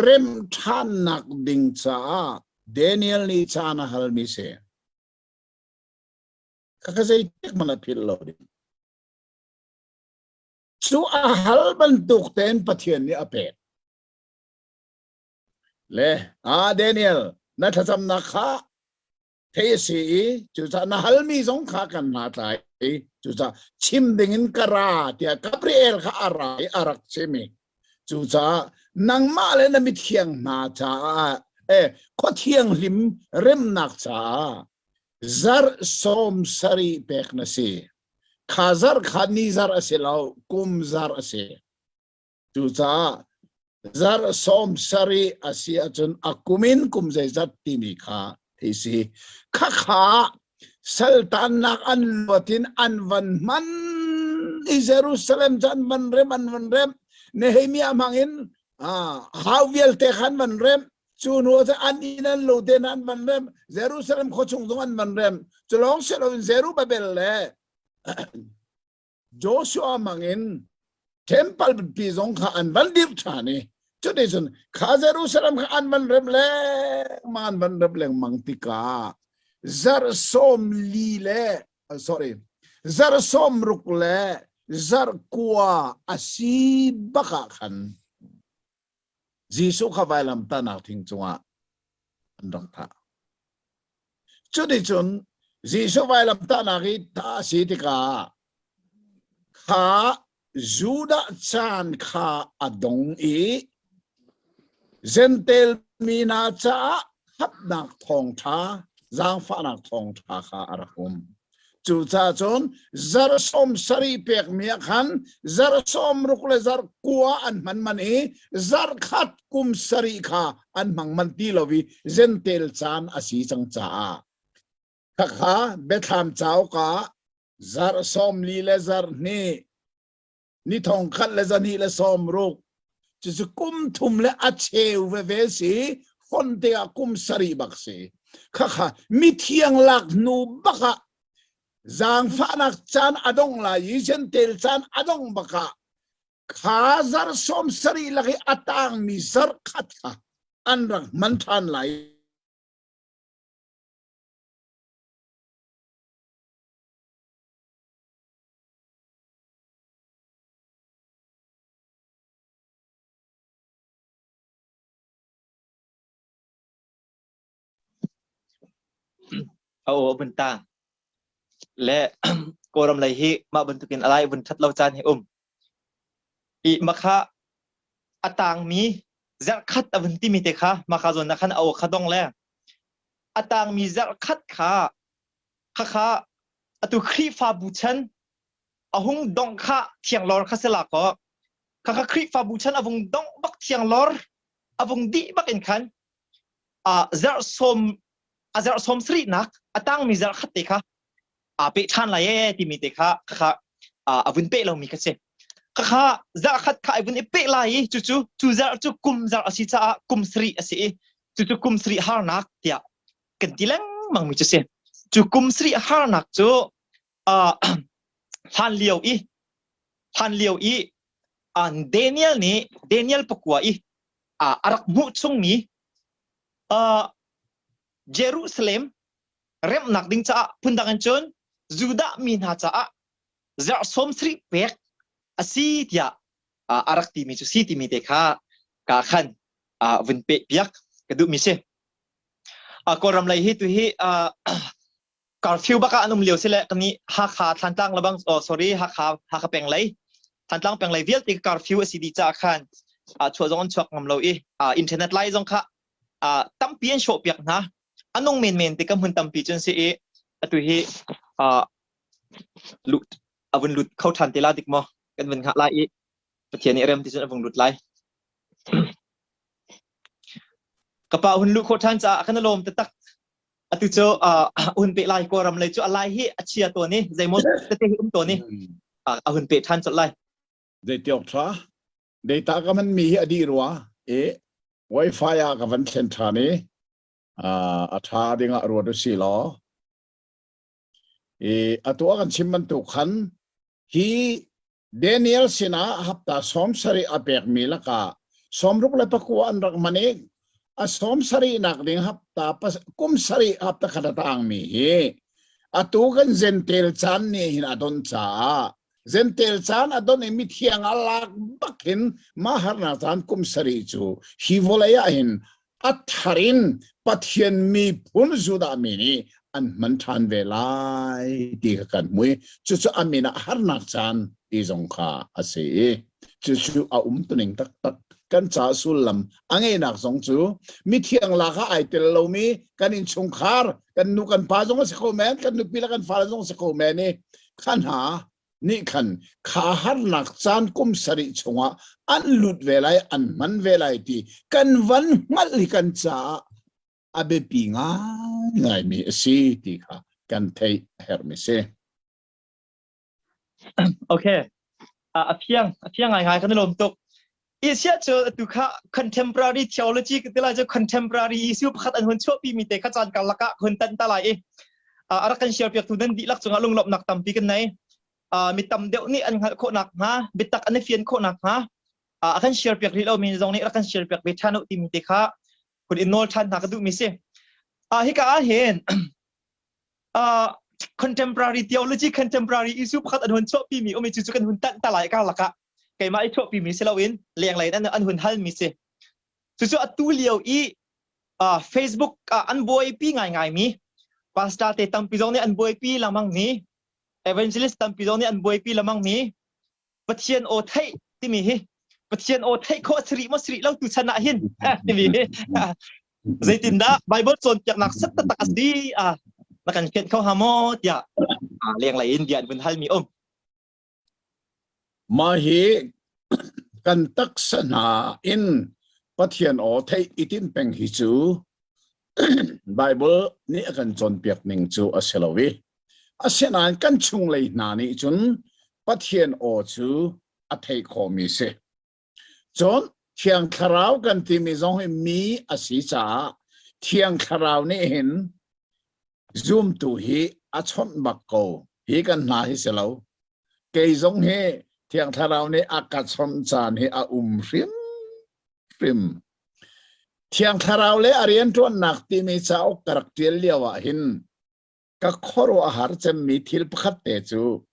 rem ṭhannak ding caah Daniel nih caan a halmi si. Khakha zeitik hmanh a philh lo ding. Cu a hal bantuk tein Pathian nih a pek. Le, ah Daniel, na thlacamnak kha thei a si i cucaah na halmi zong kha kan hna tlai i cucaah chim dingin ka ra tiah Gabriel kha a ra i a rak chim i cucaah nangmah le na mithiang hna caah eh khua thianghlim remnak caah zarh sawm sarih pek na si. Kha zarh kha ni zarh a si lo, kum zarh a si. Cucaah zarh sawm sarih a si ahcun a kum in kum zeizat timi kha thei si. Khakha saltannak an luat in an van hman i Jerusalem cu an van rem an van rem Nehemiah hmang in hau vialte kha an van rem Cu hnu ah an inn an lo te an van rem Jerusalem khuachung zong an van rem cu lawng si loin Zerubbabel le Joshua mangin temple pi zong kha an van dirh ṭhan i cuticun kha Jerusalem kha an van rem lengmang an van rem lengmang tikah zarh sawm li le sorry zarh sawm ruk le zarh kua a si bak ah khan Jesuh kha vailamtahnak thing cungah an rak thah. Cuticun Jesuh vailamtahnak i thah a si tikah kha Judah caan kha a dong i Jentail mi hna caah khamhnak thawngṭha, zaangfahnak thawngṭha kha a rak um. Cucaah cun zarh sawm sarih pekmi ah khan zarh sawm ruk le zarh kua an hman man i zarh khat kum sarih kha an hmang man ti lo i Jentail caan a si cang caah khakha Biathlam cauk ah zarh sawm li le zarh hnih ni thong khat le zahnih le sawm ruk cucu kum thum le a cheu veve si fon te ah kum sarih bak si khakha mithiang lak hnu bak ah. Zaangfahnak caan a dong lai i Jentail caan a dong bak ah kha zarh 70 lak i a tangmi zarh khat kha an rak hman ṭhan lai. A aw vun tang. Le Kawlram lei hi mah bantukin a lai vun ṭhat lo caan hi um. I makha a tangmi zarhkhat a vun timi te kha maka zawn ah khan a aw kha dong le a tangmi zarhkhat kha khakha atu Khrihfabu chan a hung dongh kha thianglawr kha si la kaw khakha Khrihfabu chan a vung dongh bak thianglawr a vung dih bak in khan zarh sawm a zarh sawm sarihnak a tangmi zarh khat te kha aa peh ṭhan lai ee timi te kha khakha a vun peh lomi kha si. Khakha zarh khat kha ai vun i peh lai i cucu cu zarh cu kum zarh a si caah kum sarih a si i cucu kum sarih harnak tiah kan ti lengmang mi cu si. Cu kum sarih harnak cu hlan lio i hlan lio i Daniel nih Daniel pakua i a rak hmuh chungmi Jerusalem remhnak ding caah phundang in cun Judah mi hna caah zarh sawm sarih pek a si tiah a rak timi cu si timi te kha ka khan vun peh piak ka duhmi si. Kawlram lei hi tu hi curfew bak ah an um lio si le kan nih Hakha Thlantlang lebang oh sorry Hakha Hakha peng lei Thantlang peng lei vialte curfew a si dih caah khan chuah zong an chuak ngam lo i internet lai zong kha tampi an hrawh piak hna anung menmen te ka hmun tampi cun si i atu hi lut a vun lut kho ṭhan te la dik maw kan vun hngah lai i Pathian nih rem ti cun a vung lut lai ka pa hun luh khawh ṭhan caah kan lawm taktak atu cu hun pe lai kawlram lei cu a lai hi a chia tawn i zeimaw tete hi um tawn i a hun pe ṭhan colh lai Zeitiawk ṭha data ka hman mi hi a dih rua i wifi ah ka van thlen ṭhan i a ṭha ding ah ruat u si law i atu a kan chim bantuk khan hi Daniel sinah hapta 70 a pekmi lakah 64 an rak hman i a 70 nak ding hapta kum sarih hapta khat a tangmi hi atu kan Gentel caan nih hin a don caah Gentel caan a don i mithiang a lak bak hin mah harnak caan kum sarih cu hi vawlei ah hin a thar in Pathian miphun Judah mi nih an hman ṭhan ve lai ti kha kan hmu i cucu a min ah harnak caan ti zong kha a si i cucu a umtuning taktak kan ca sullam a ngeihnak zong cu mithiang lak ah ai tel lomi kan innchungkhar kan nu kan pa zong a si kho men kan nupi le kan fale zong a si kho men i kha hna nih khan kha harnak caan kum sarih chungah an lut ve lai an hman ve lai ti kan van hngalh hi kan caah a biapi ngaingaimi a si ti kha kan theih a herhmi si. Okay. A fiang a fiang ngai ngai kan i lawm tuk. Asia cu atu kha contemporary theology ka ti lai cu contemporary issue pakhat an hun chuahpi mi te kha caan karlak ah hun tan ta lai i a rak kan share piak tu nan dihlak cungah lunglawmhnak tampi kan nei. Mi tam deuh nih an hngalh khawh nakhnga biatak an i fian khawh nakhnga a kan share piak rih lomi zong nih rak kan share piak ve ṭhan u timi te kha hun in nawl ṭhan hna ka duhmi si. Hika ah hin contemporary theology contemporary issue pakhat an hun chuahpi mi um i cu cu kan hun tanh ta lai karlak ah keimah i chuahpi mi si loin lenglei in an hun hal mi si. Cucu atu lio i Facebook ah an buaipi ngaingai mi pastor te tampi zong nih an buaipi lengmang mi evangelist tampi zong nih an buaipi lengmang mi Pathian aw theih timi hi Pathian aw theih khawh siri maw siri lo tu chan ah hin timi hi zeitindah Bible cawnpiaknak sat taktak a si a na kan fianh kho ha maw tiah lenglei in bia an vun hal mi um Mah hi kan taksa hna in Pathian aw theih i tinh peng hi cu Bible nih a kan cawnpiak ning cu a si lo i asinain kan chunglei hna nih cun Pathian aw cu a theih khawhmi si. Cun Thiang Thlarau kan timi zong hi mi a si caah Thiang Thlarau nih hin zumtu hi a chawnh bak ko. Hi kan hna hi si lo. Kei zong hi Thiang Thlarau nih a ka chawnh caan hi a um hrim hrim. Thiang Thlarau le a rianṭuannak timi cauk ka rak ṭial lio ah hin ka khuaruah a har cemmi thil pakhat te cu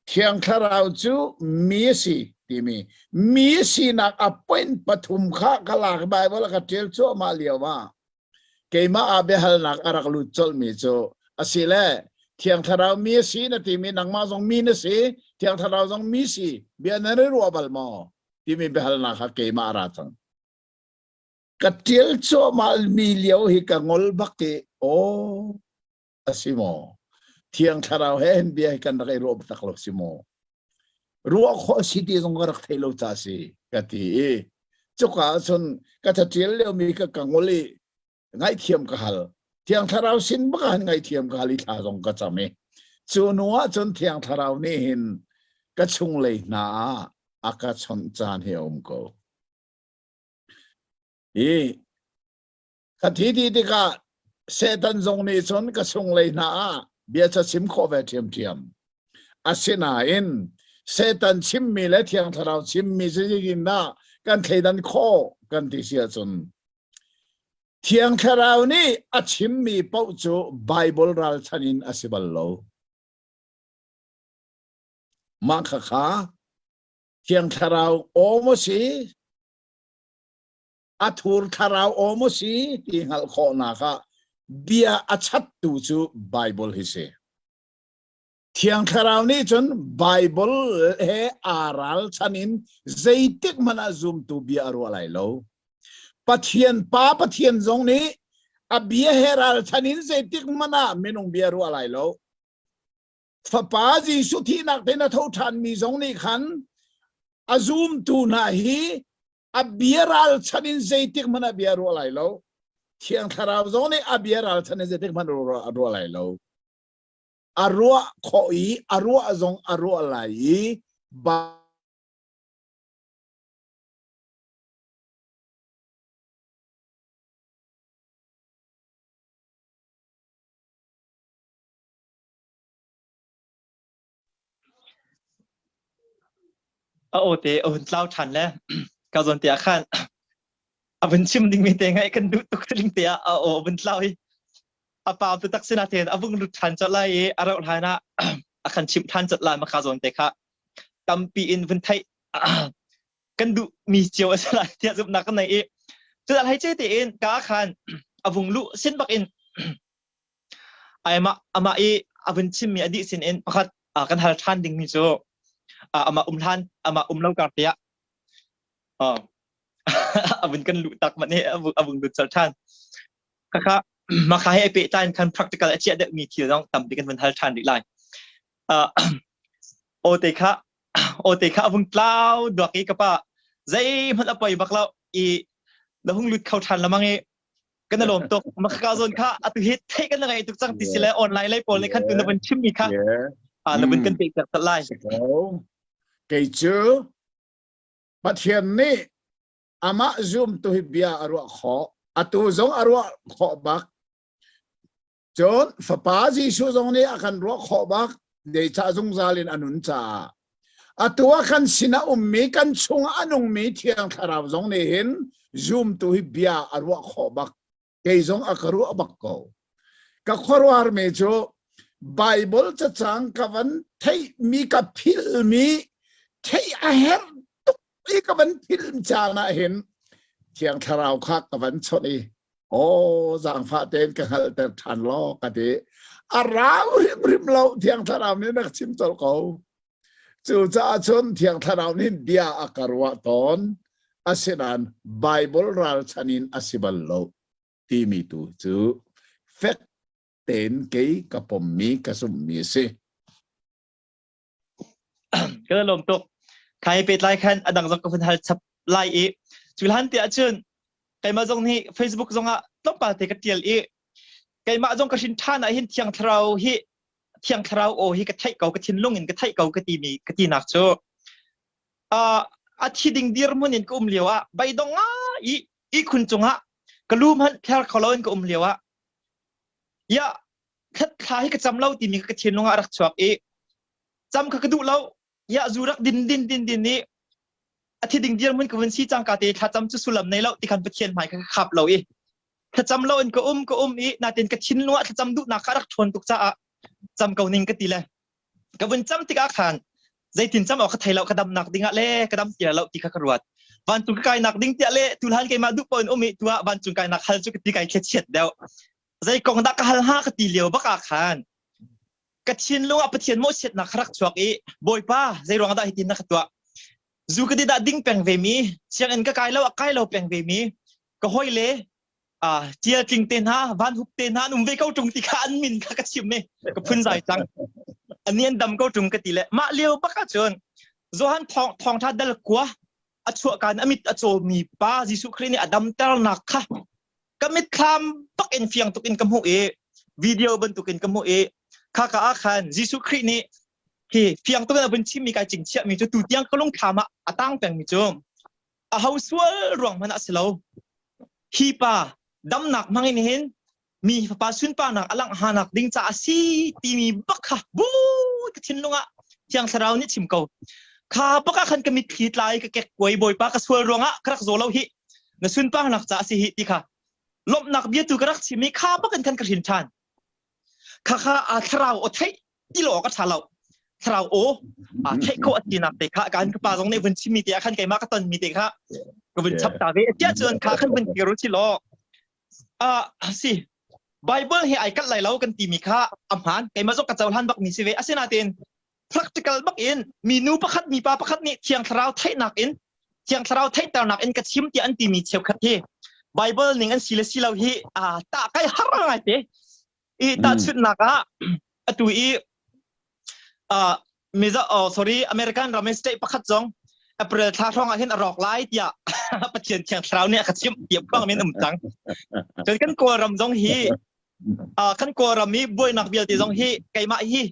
Thiang Thlarau cu mi a si timi mi sinak a point pathum kha ka lak Bible a ka ṭial cuahmah lio ah keimah ah biahalnak a rak lut colhmi cu asile Thiang Thlarau mi a si na timi nangmah zong mi na si Thiang Thlarau zong mi si bia nan i ruah bal maw timi biahalnak kha keimah a ra cang. Ka ṭial cuahmah mi lio hi ka ngol bak i aw a si maw? Thiang Thlarau he hin bia hi kan rak i ruah tak lo si maw? Ruah khawh a si ti zong ka rak thei lo ca si ka ti i cuka ah cun ka caṭial liomi ka ka ngol i ngaihthiam ka hal. Thiang Thlarau sin bak ah hin ngaihthiam ka hal i thla zong ka cam i cu hnu ah cun Thiang Thlarau nih hin ka chunglei hna ah a ka chawnh caan hi a um ko. I ka thi ti tikah Satan zong nih cun ka chunglei hna ah bia ca chim khawh ve ṭhiamṭhiam. Asinain Satan chimmi le Thiang Thlarau chimmi cu zeitindah kan thleidan khawh kan ti si ahcun Thiang Thlarau nih a chimmi paoh cu Baibal ralchan in a si bal lo. Mah khakha Thiang Thlarau aw maw si a thur thlarau aw maw si ti hngalh khawhnak ah bia a chattu cu Baibal hi si. Thiang Thlarau nih cun Baibal he aa ralchan in zeitik hmanh ah zumtu bia a ruah lai lo. Pathian Pa Pathian zong nih a bia he ralchan in zeitik hmanh ah minung bia a ruah lai lo. Fapa Jesuh thihnak tein a tho ṭhanmi zong nih khan a zumtu hna hi a bia ralchan in zeitik hmanh ah bia ruah lai lo. Thiang Thlarau zong nih a bia ralchan in zeitik hmanh a ruah lai lo. A ruah khawh i a ruah zong a ruah lai i A aw te a hun tlau ṭhan le ka zawn te ah khan a vun chim dingmi te ngaih kan duh tuk ling te ah a aw a vun tlau i a pa tu tak sina tein a vung lut ṭhan colh lai i a rauh hlan ah a kan chimh ṭhan colh lai maka zawn te kha tampi in vun theih kan duh mi cio a si lai tiah zumhnak kan nei i cudah hlei ce tein ka khan a vung luh sin bak in Amah amah i a vun chimmi a dih sinin pakhat kan hal ṭhan dingmi cu amah um hlan amah um lo kar te ah a vun kan luh tak mah nih a vung lut colh ṭhan. Khakha mah he pehtlai in khan practical a chiah deuhmi thil zong tampi kan vun hal ṭhan rih lai. Aw te kha aw te kha a vung tlau duak i ka pa zeihmanh a poi bak lo i na hung lut kho ṭhan lamang i kan lawm tuk maka zawn kha atu hi theih kan ngai tuk cang ti si le online lei pawl nih khan tu na vun chim mi kha a na vun kan pek tak lai kei cu Pathian nih amah zum tu hi bia a ruah khawh atu zong a ruah khawh bak cun fapa Jesuh zong nih a kan ruah khawh bak zeicah zungzal in a nun caah atu ah kan sin a ummi kan chungah a nungmi thiang thlarau zong nih hin zumtu hi bia a ruah khawh bak kei zong a ka ruah bak ko ka khuaruahmi cu Bible cacang ka van theihmi ka philhmi theih a herh tuk i ka van philh caan ah hin thiang thlarau kha ka van chawnh i aw zaangfah tein ka hngalhter ṭhan law ka ti a rau hrimhrim lo thiang thlarau nih na chim colh ko cucaah cun thiang thlarau nih bia a ka ruah tawn asinain Bible ralchan in a si bal lo timi tu cu fek tein kei ka pommi ka zumhmi a si Kan lawm tuk. Khai pehtlai khan a dang zong ka hun hal chap lai i cu hlan te ahcun keimah zong nih Facebook zong ah tlawmpal te ka tial i keimah zong ka hrin ṭhan ah hin thiang thlarau hi thiang thlarau aw hi ka theih ko ka thinlung in ka theih ko ka timi ka tinak cu uh, a thi ding dirhmun in ka um lio ah beidong nga i ihkhun cungah ka lu hmanh pher kho lo in ka um lio ah ya. thla hi ka cam lo timi ka thinlung ah rak chuak i cam kha ka duh lo ya zu rak din din din din i a thi ding dirhmun ka vun si cangka te thlacam cu sullam nei lo ti khan Pathian hmai kha ka khap lo i thlacam lo in ka um ka um i natin ka thinlung ah thlacam duhnak kha rak ṭhawn tuk caah cam ko ning ka ti le ka vun cam tikah khan zeitin cam awk ka thei lo ka damnak dingah le ka dam ti lo ti kha ka ruat vancung ka kainak ding tiah le tulhan keimah duh paoh in um i tuah vancung kainak hal cu ka ti kai chiat deuh zei kong dah ka hal hnga ka ti lio bak ah khan ka thinlung ah Pathian mawhchiatnak kha rak chuak i Bawipa zei ruang dah hitin na ka tuah zu ka ti dah ding peng ve mi sianginn ka kai lo a kai lo peng ve mi ka hoi le ah tial tling te hna van hup te hna an um ve ko tung ti kha an min kha ka chim i ka phun zai cang ani an dam ko tung ka ti le mah lio bak ah cun Johan thawng thawngtha dal kua a chuah kan amit a cawmi pa Jesuh Khrih nih a damternak kha ka mitthlam bak in fiang tuk in ka hmuh i video bantuk in ka hmuh i kha ka ah khan Jesuh Khrih nih hi fiang tuk in a vun chimmi kai chingchiah mi cu tu tiang ka lungthlam ah a tang peng mi cu a ho sual ruang hmanh ah si lo hi pa damnak hmang in hin mi fapa sunparnak a langh hanak ding ca a si timi bak kha bu ka thinlung ah thiang thlarau nih chim ko kha bak ah khan ka mitthli tlai ka kek kuai bawipa ka sual ruangah ka rak zaw lo hi na sunparnak ca a si hi ti kha lawmhnak bia tu ka rak chim i kha bak in khan ka hrin ṭhan kha kha a thlarau aw theih ti lo awk a ṭha lo thlarau aw a theih khawh a tinak te kha kan ka pa zong nih vun chimmi te ah khan keimah ka tonmi te kha ka vun chap ta ve tiah cun kha khan vun kir u si law a si Bible he ai kalh lai lo kan timi kha a hmaan keimah zong ka cohlan bak mi si ve asinain practical bak in mi nu pakhat mi pa pakhat nih thiang thlarau theihnak in thiang thlarau theihternak in ka chim tiah an timi cheukhat hi Bible ning an si le si lo hi a ta kai har ngai te i tahchunhnak ah atu i uh, Mizo oh sorry American ram state pakhat zong April thla hrawng ah hin a rawk lai tiah Pathian thiang thlarau nih a ka chimh tiah phuang min um cang. Cun kan Kawlram zong hi uh, kan Kawlram i buainak vialte zong hi keimah hi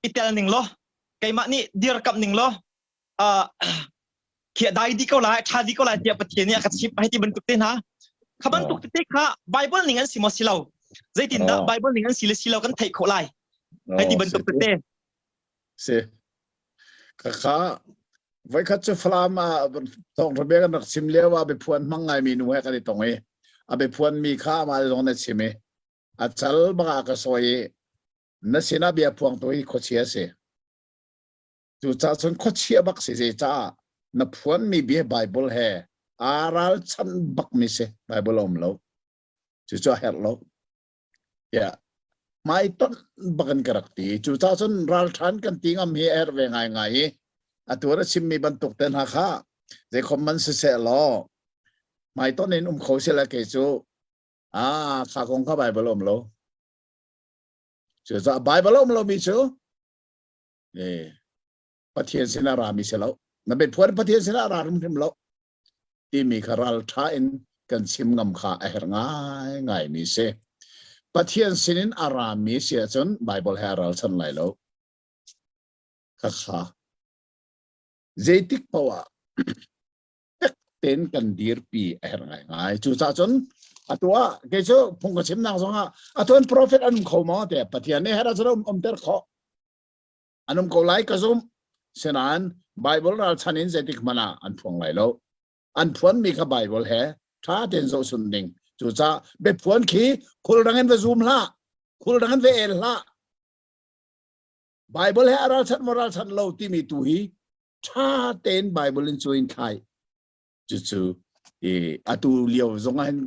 i tel ning law keimah nih dirkamh ning law uh, khi a dai di ko lai tha di ko lai tiah Pathian nih a ka chimh hei ti bantuk te hna kha bantuk tete kha Bible ning an si maw si lo zeitindah Bible ning an si le si lo kan theih khawh lai hei ti bantuk tete si ka kha voikhat cu Falam ah thawngtha bia kan rak chim lio ah biaphuan hmang ngai mi nu he kan i tong i a biaphuan mi kha amah zong na chim i a cal bak ah ka sawi i na sinah bia phuang tu hi khuachia si Cucaah cun khuachia bak si zeicah na phuanmi bia Bible he aa ralchanh bakmi si Bible a um lo. Cucu a herh lo. Tiah hmaitonh bak in ka rak ti. Cucaah cun ralṭhan kan ti ngam hi a herh ve ngaingai i atu na chimmi bantuk te hna kha zeikhom man siseh law hmaitonh in um kho sila kei cu ah kha kong kha Bible a um lo. Cucaah Bible a um lomi cu eh Pathian sinah rami si lo na biaphuan Pathian sinah ra hrimhrim lo timi kha ral ṭha in kan chim ngam kha a herh ngai ngai mi si Pathian sinin a rami si ahcun Bible he a ralchan lai lo kha kha zeitik paoh ah fek tein kan dirpi a herh ngai ngai cucaah cun atu ah kei cu phung ka chimnak zongah atu an prophet an um kho maw te Pathian nih herh ahcun um umter khawh an um ko lai ka zum senain Bible ralchan in zeitik hmanh ah an phuang lai lo an phuanmi kha Bible he ṭha tein zohchun ding cucaah biaphuan khi khulrang in va zum hlah khulrang in va el hlah Bible he a ralchanh maw ralchanh lo timi tu hi ṭha tein Bible in cu in thlai cucu i atu lio zong ah hin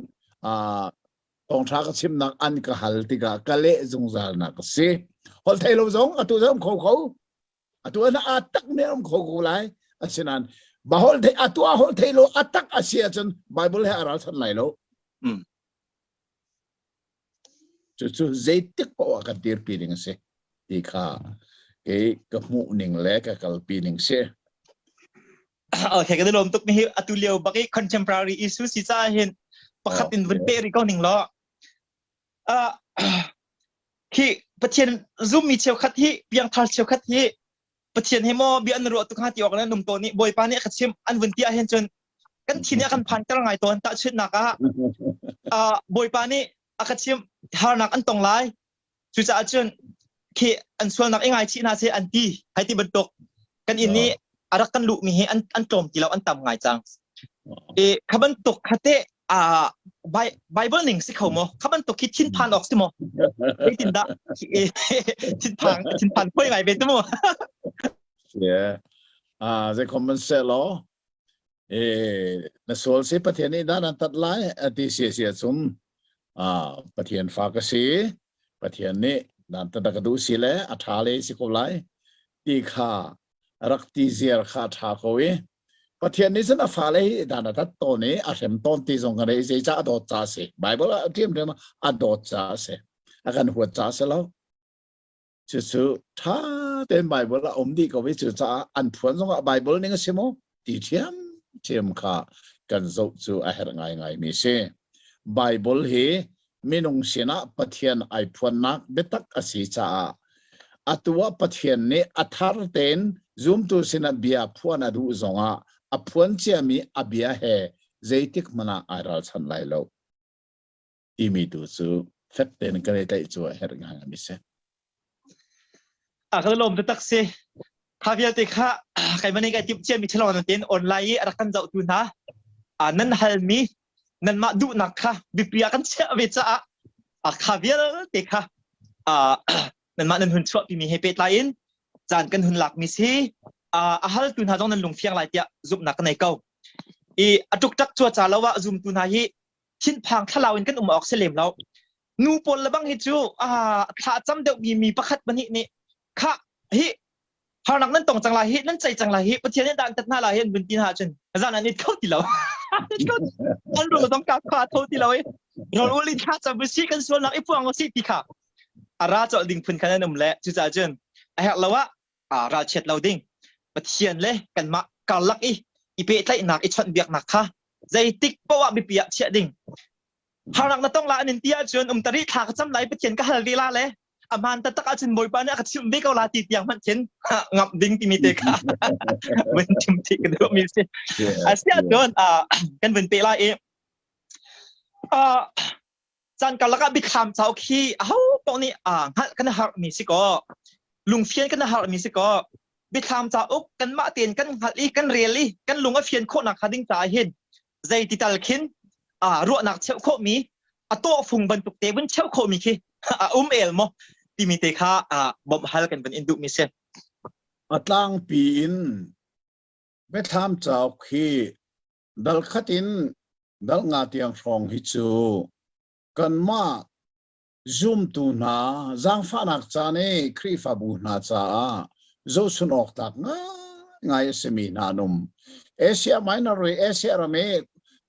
thawngṭha ka chimnak an ka hal tikah ka leh zungzalnak a si holh thei lo zong atu zong kho kho atu an a tak me um kho ko lai asinain ba holh thei atu a holh thei lo a tak a si ahcun Bible he a ralchanh lai lo Cucu zeitik paoh ah kan dirpi ding a si ti kha kei ka hmuh ning le ka kalpi ning si. Okay, kan i lawm tuk mi hi atu lio bak i contemporary issue si caah hin pakhat in vun peh rih ko ning law. Uh, hi Pathian zummi cheukhat hi piangthar cheukhat hi Pathian he maw bia an ruah tuk hnga ti awk le num tawn i Bawipa nih a ka chimh an vun ti ah hin cun kan thin nih a kan phanter ngai tawn tahchunhnak ah uh, Bawipa nih a ka chimh harnak an tong lai. Cucaah cun khi an sualnak i ngaichih hna seh an ti hei ti bantuk kan inn i a rak kan luhmi hi an an tlawm ti lo an tam ngai cang. I kha bantuk kha teh Bible ning si kho maw? Kha bantuk khi thinphan awk si maw? Zeitindah thinphang thinphan khoi ngai ve tu mu? Yeah. Ah, zei khom man se law eh na sual si Pathian nih dan an tat lai ati sia sia cun ah Pathian fa ka si Pathian nih dan tat ka duh si le a tha le si ko lai ti kha rak ti ziar kha a tha ko i Pathian nih cun a fale hi dan a tat tawn i a hrem tawn ti zong kan ei zeicah a dawt ca a si Bible ah ṭhiamṭhiam a dawt ca a si a kan huat ca a si lo cucu ṭha tein Bible a um dih ko i cucaah an phuan zongah Bible ning a si maw ti ṭhiamṭhiam kha kan zoh cu a herh ngaingaimi si Bible hi minung sinah Pathian ai phuannak biatak a si caah atu ah Pathian nih a thar tein zumtu sinah bia phuan a duh zongah a phuan ciami a bia he zeitik hmanh ah ai ralchanh lai lo timi tu cu fek tein kan i tlaih cu a herh ngai mi si. A kan lawm taktak si. Kha vialte kha keimah nih kai timh ciami thilawng tein online i a rak kan zohtu hna nan halmi nanmah duhnak kha biapi ah kan chiah ve caah kha vialte kha nanmah nan hun chuahpimi he pehtlai in caan kan hun lakmi si a haltu hna zong nan lungfiang lai tiah zumhnak ka nei ko. I a ṭukṭak cua ca lo ah zumtu hna hi thinphang thlalau in kan um awk si lem lo. Nu pawl le bang hi cu thla cam deuhmi mi pakhat pahnih nih kha hi harnak nan tong cang lai hi nan cei cang lai hi Pathian nih dan tat hna lai hi an vun ti hna ahcun zan an it kho ti lo an ru dong ka kha tho ti lo i rol ul in thla cam si kan sualnak i puang si ti kha a ra cawlh ding phun khan an um le cucaah cun a herh lo ah ralchiat lo ding Pathian le kanmah karlak i i pehtlaihnak i chawnhbiaknak kha zeitik poah ah biapi ah chiah ding harnak na tong la an in ti ahcun um tari thla ka cam lai Pathian ka hal ve la le a hmaan taktak ahcun Bawipa nih a ka chimh ve ko la ti tiang hmanh khin ngamh ding timi te kha vun chim chih ka duhmi si. Asiahcun kan vun pe lai i caan karlak ah biathlam cauk hi aho paoh nih hngalh kan harhmi si kaw lungfian kan harhmi si kaw biathlam cauk kanmah tein kan hngalh i kan rel i kan lung a fian khawhnak hnga ding caah hin zeiti tal khin ruahnak cheuh khawhmi a tawhfung bantuk te vun cheuh khawhmi khi a um el maw timi te kha bawmh hal kan van in duhmi si. A tlangpi in Biathlam cauk hi dal khat in dal nga tiang hrawng hi cu kanmah Zumtu hna zaangfahnak caan i Khrihfabu hna caah zohchun awk tlak ngaingai a simi hna an um. Asia Minor i Asia ram i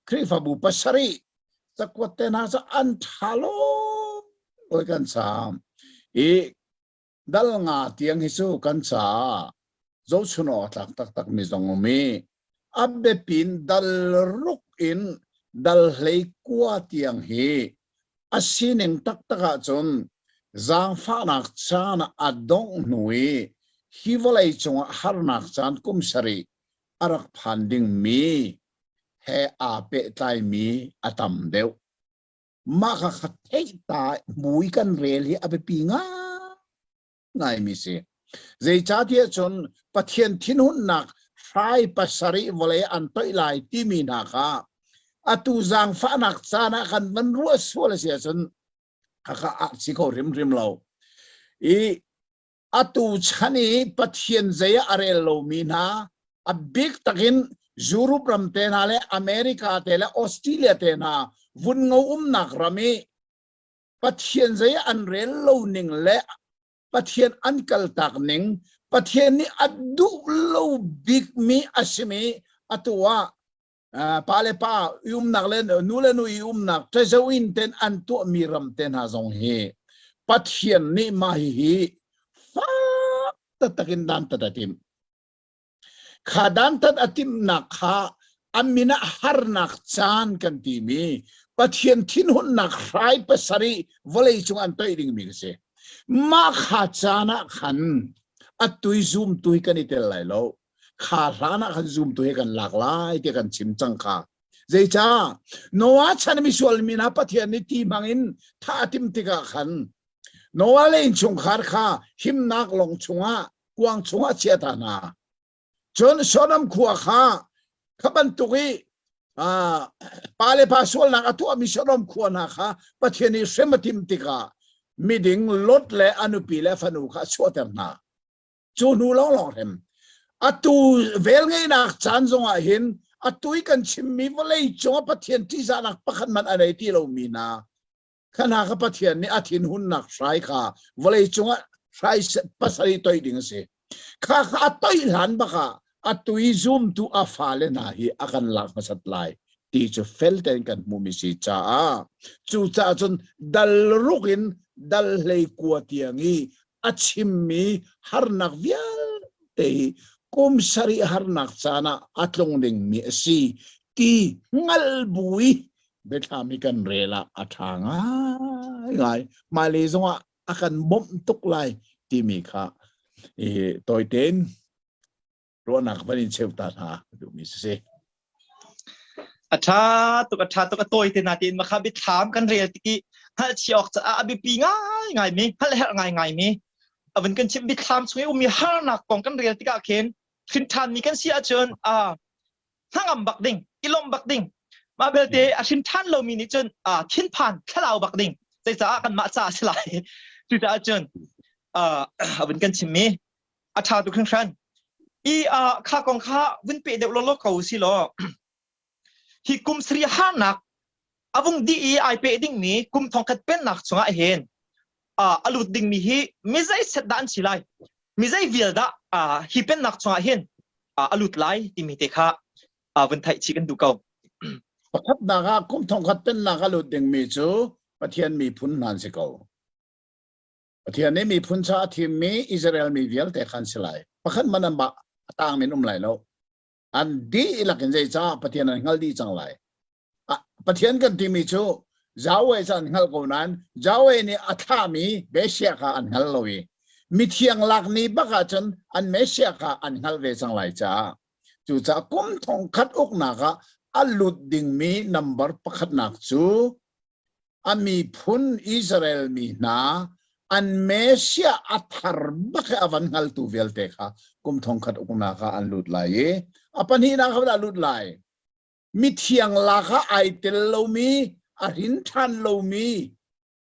Khrihfabu pasarih cakuat te hna cu an ṭha lo kan caam. I dal nga tiang hi cu kan caah zohchun awk a tlak taktak mi zong um i a biapin dal ruk in dal hlei kua tiang hi a sining taktak ahcun zaangfahnak caan a dongh hnu i hi vawlei cungah harnak caan kum sarih a rak phan dingmi he aa pehtlaimi a tam deuh. Mah kha kha theih ta mui kan rel hi a biapi ngaimi si. Zeicahtiah cun Pathian thinhunnak hrai pasarih vawlei an toih lai timi hna kha atu zaangfahnak caan ah kan van ruah sual a si ahcun khakha a si kho hrimhrim lo. I atu chan i Pathian zei ah a rel lomi hna a bik takin Europe ram te hna le America te le Australia te hna vun ngo umnak ram i Pathian zei an rel lo ning le Pathian an kaltak ning Pathian nih a duh lo bikmi a simi atu ah pa le pa i umnak le nu le nu i umnak ṭezo in ten an tuahmi ram te hna zong hi Pathian nih mah hihi fak taktak in dantat a timh. Kha dantat a timhnak kha a min ah harnak caan kan timi Pathian thinhunnak hrai pasarih vawlei cung an toih dingmi ka si. Mah kha caan ah khan atui zumtu hi kan i tel lai lo. Kha hlan ah khan zumtu hi kan lak lai ti kan chim cang kha. Zeicah Noah chan misual mi hna Pathian nih ti hmang in thah a timh tikah khan. Noah le innchungkhar kha himnak lawng chungah kuang chungah chia ta hna. Cun Sodom khua kha kha bantuk i pa le pa sualnak a tuahmi Sodom khua hna kha Pathian nih hrem a timh tikah miding Lot le a nupi le a fanu kha a chuahter hna. Cu hnu lawnglawng hrem. Atu velngeihnak caan zongah hin atu i kan chimmi vawlei cungah Pathian ṭihzahnak pakhat hmanh a nei ti lomi hna kha hna kha Pathian nih a thinhunnak hrai kha vawlei cungah hrai pasarih toih ding a si. Kha kha a toih hlan bak ah atu i zumtu a fale hna hi a kan lak hmasat lai ti cu fel tein kan hmuhmi si caah cucaah cun dal ruk in dal hlei kua tiang i a chimmi harnak vialte hi kum sarih harnak caan ah a tlung dingmi a si ti hngalh bu i biathlam hi kan rel ah a ṭha ngaingai. Hmailei zongah a kan bawmh tuk lai timi kha i tawitein ruahnak van in cheu ta hna duhmi si. A ṭha tuk a ṭha tuk a tawi te na tiin makha biathlam kan rel tiki hngalhchih awk caah a biapi ngaingai mi hngalh herh ngaingai mi a vun kan chimh biathlam chung i ummi harnak kong kan rel tikah khin hrin ṭhanmi kan si ahcun a hnangam bak ding i lawmh bak ding mah belte a hrin ṭhan lomi nih cun thinphan thlalau bak ding zeicaah kanmah ca a si lai cucaah cun a vun kan chimmi a ṭha tuk hringhran i kha kong kha vun peh deuh lawlaw ko si law hi kum sari harnak a vung dih i ai peh dingmi kum thongkhat pennak chungah hin a lut dingmi hi mi zei set dah an si lai mi zei vial dah hi pennak chungah hin a lut lai timi te kha vun theih chih kan duh ko. Pakhatnak ah kum thongkhat pennak a lut dingmi cu Pathian miphun hna an si ko. Pathian nih miphun ca a thimmi Israel mi vialte kha an si lai. Pakhat man an bah a tang min um lai lo. An dihlak in zeicah Pathian an hngal dih cang lai. Pathian kan timi cu Yahweh cu an hngalh ko nain Yahweh nih a thlahmi Messiah kha an hngal lo i mithiang lak ni bak ahcun an Messiah kha an hngalh ve cang lai caah cucaah kum thong khat uknak ah a lut dingmi nambar pakhatnak cu a miphun Israel mi hna an Messiah a thar bak i a van hngaltu vialte kha kum thong khat uknak ah an lut lai i a pahnihnak ah lut lai mithiang lak ah ai tel lomi a hrin ṭhan lomi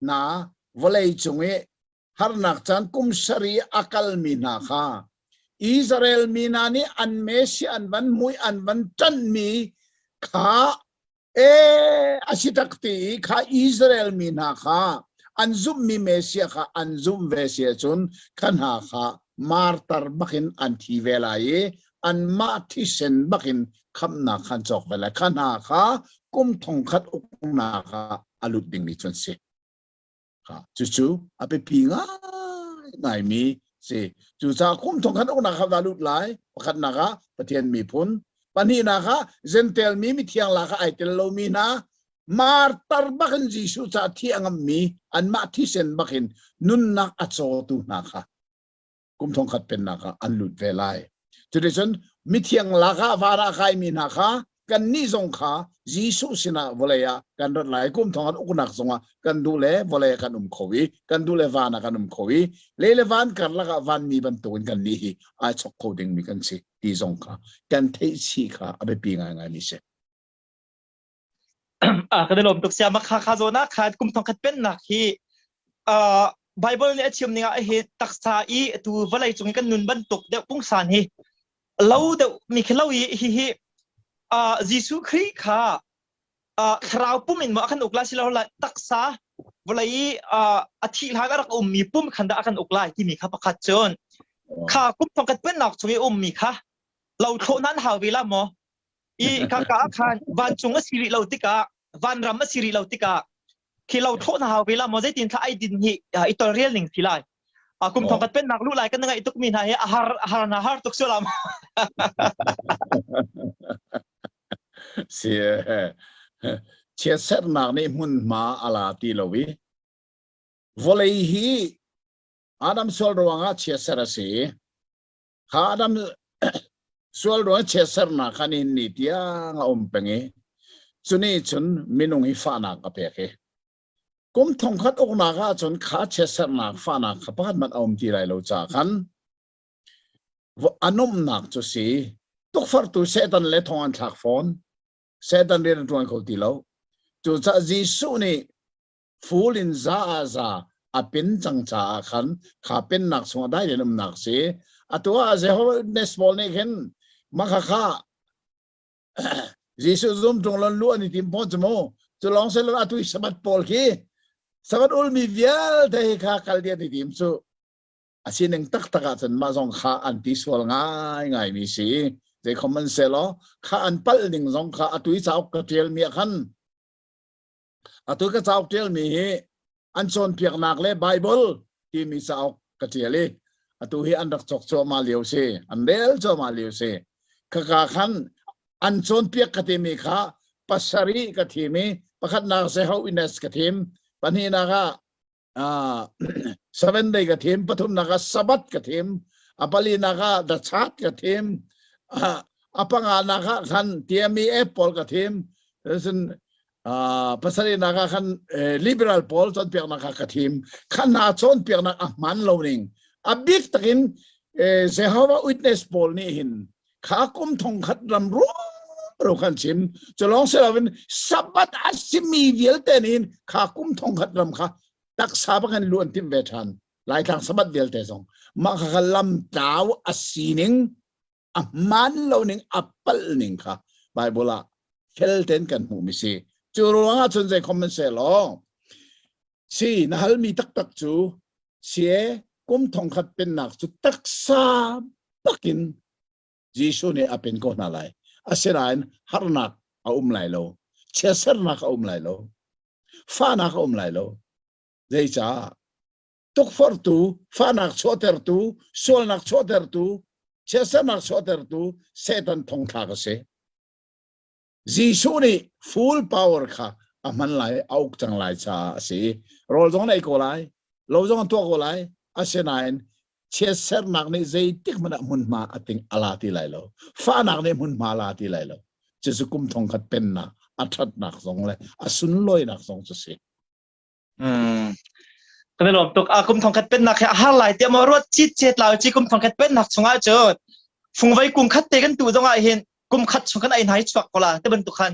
hna vawlei cung i harnak caan kum sarih a kalmi hna kha Israel mi hna nih an Messiah an van mui an van ṭanhmi kha e a si tak ti i kha Israel mi hna kha an zumhmi Messiah kha an zumh ve si ahcun kha hna kha martar bakin an thi ve lai i anmah thisen bakin khamhnak kha an cawk ve lai. Kha hna kha kum thong khat uknak ah a lut dingmi cu an si. Kha cucu a biapi ngaingaimi si. Cucaah kum thong khat uknak kha va lut lai. Pakhatnak ah Pathian miphun, pahnihnak ah Jentail mi mithiang lak ah ai tel lomi hna martar bakin Jesuh ca thi a ngammi anmah thisen bakin nunnak a cawtu hna kha kum thongkhat pennak ah an lut ve lai. Cuticun mithiang lak ah van ah kaimi hna kha kannih zong kha Jesuh sinah vawlei ah kan rat lai. Kum thongkhat uknak zongah kan duh le vawlei ah kan um kho i kan duh le van ah kan um kho i lei le van karlak ah vanmi bantukin kannih hi ai chok kho dingmi kan si ti zong kha kan theih chih kha a biapi ngaingaimi si. Kan i lawm tuk sia makha kha zawn ah khan kum thongkhat pennak hi Bible nih a chim ning ah hi taksa i tu vawlei cung i kan nun bantuk deuh pungsan hi lo deuh mi khi lo i hi hi Jesuh Khrih kha thlarau pum in maw a kan uk lai silo la taksa vawlei i a thih hlan a rak ummi pum khan dah a kan uk lai timi kha pakhat cun kha kum thongkhat pennak chung i ummi kha lo thlawh nan hau ve la maw I kaka ah khan vancung a si rih lo tikah vanram a si rih lo tikah khi lo thlawh na hau ve la maw zeitin thla ai din hi i tolrel ning si lai kum thong kat pennak lu lai kan ngaih tuk mi hna hi a har a har na har tuk sualam si chiatsernak nih hmunhma a la ti lo i vawlei hi Adam sual ruangah chiatser a si Kha Adam sual ruang chiatsernak kha nihin ni tiang a um peng i cu nih cun minung hi fahnak a pek i. Kum thongkhat uknak ahcun kha chiatserhnak fahnak kha pakhat hmanh a um ti lai lo caah khan a nomhnak cu si tukforhtu Satan le thong an thlak fawn. Satan rian a ṭuan kho ti lo. Cucaah Jesuh nih full in za ah za a pin cang caah khan kha pennak chungah dai tein umnak si. Atu ah Jehovah Witness pawl nih khin mah kha Jesuh zum ṭung lon lu an i tim fawn cu mu. Cu lawng si lo atu i Sabbath pawl khi Sabbath ulmi vialte hi kha kal dih an i tim cu. A sining taktak ahcun mah zong kha an ti sual ngaingaimi si. Zeikhom an selaw kha an palh ning zong kha atu i cauk ka ṭialmi ah khan atu ka cauk ṭialmi hi an cawnpiaknak le Bible timi cauk ka ṭial i atu hi an rak cawk cuahmah lio si an rel cuahmah lio si khaka khan an cawnpiak ka timi kha pasarih ka thim i pakhatnak Jehovah Witness ka thim pahnihnak ah seven day ka thim pathumnak ah Sabbath ka thim a palinak ah the chart ka thim a panganak ah khan TME pawl ka thim cun pasarihnak ah khan liberal pawl cawnpiaknak kha ka thim kha hna cawnpiaknak a hman lo ning a bik takin Jehovah Witness pawl nih hin kha kum thong khat ram ro khan chim cu lawng si loin Sabbath a simi vialte nih kha kum thong khat ram kha taksa bak in lu an timh ve ṭhan Laitlang Sabbath vialte zong mah kha kha lam tlau a sining a hmaan lo ning a palh ning kha Bible ah fel tein kan hmuh mi si cu ruangah cun zei khom man se law si na halmi taktak cu sie kum thong khat pennak cu taksa bakin Jesuh nih a pen ko hna lai. Asinain harnak a um lai lo. Chiatsernak a um lai lo. Fahnak a um lai lo. Zeicah? Tukforhtu, fahnak chuahtertu, sualnak chuahtertu, chiatsernak chuahtertu Satan thongthlak a si. Jesuh nih full power kha a hman lai, a uk cang lai caah a si. Rawl zong an ei ko lai, lo zong an tuah ko lai. Asinain chiatsernak nih zeitik hmanh ah hmunhma a ting a la ti lai lo. Fahnak nih hmunhma a la ti lai lo. Cucu kum thongkhat pennak a ṭhatnak zong le a sunlawinak zong cu si. Mm. Kan i lawm tuk. A kum thongkhat pennak hi a har lai tiah maw ruat cit chet lau ci kum thongkhat pennak chungah cun fungvei kung khat te kan tu zongah hin kum khat chung kan ei hna hi chuak ko la te bantuk khan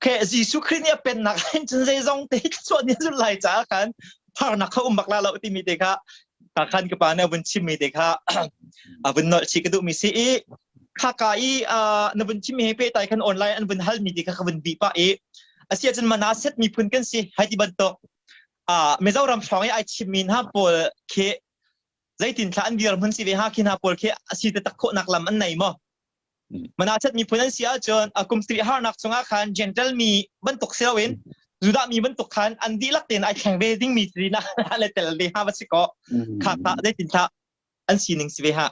ke Jesuh Khrih nih a pennak hin cun zeizong te thluachuah nih a zulh lai caah khan harnak kha um bak la lo timi te kha ka khan ka pa nih a vun chimmi te kha a vun nolh chih ka duhmi si i khaka i na vun chimmi he pehtlai khan online an vun halmi ti kha ka vun bih pah i asi ahcun Manasseh miphun kan si hai ti bantuk Mizoram hrawng i ai chimmi hna pawl khi zeitin thla an dirhmun si ve ha khi hna pawl khi asi te tak khawhnak lam an nei maw Manasseh miphun an si ahcun a kum sarih harnak chungah khan Gentile mi bantuk si loin Judah mi bantuk khan an dihlak tein ai thleng ve dingmi si na le tel ve ha va si ko kha kha zeitin thla an sining si ve ha.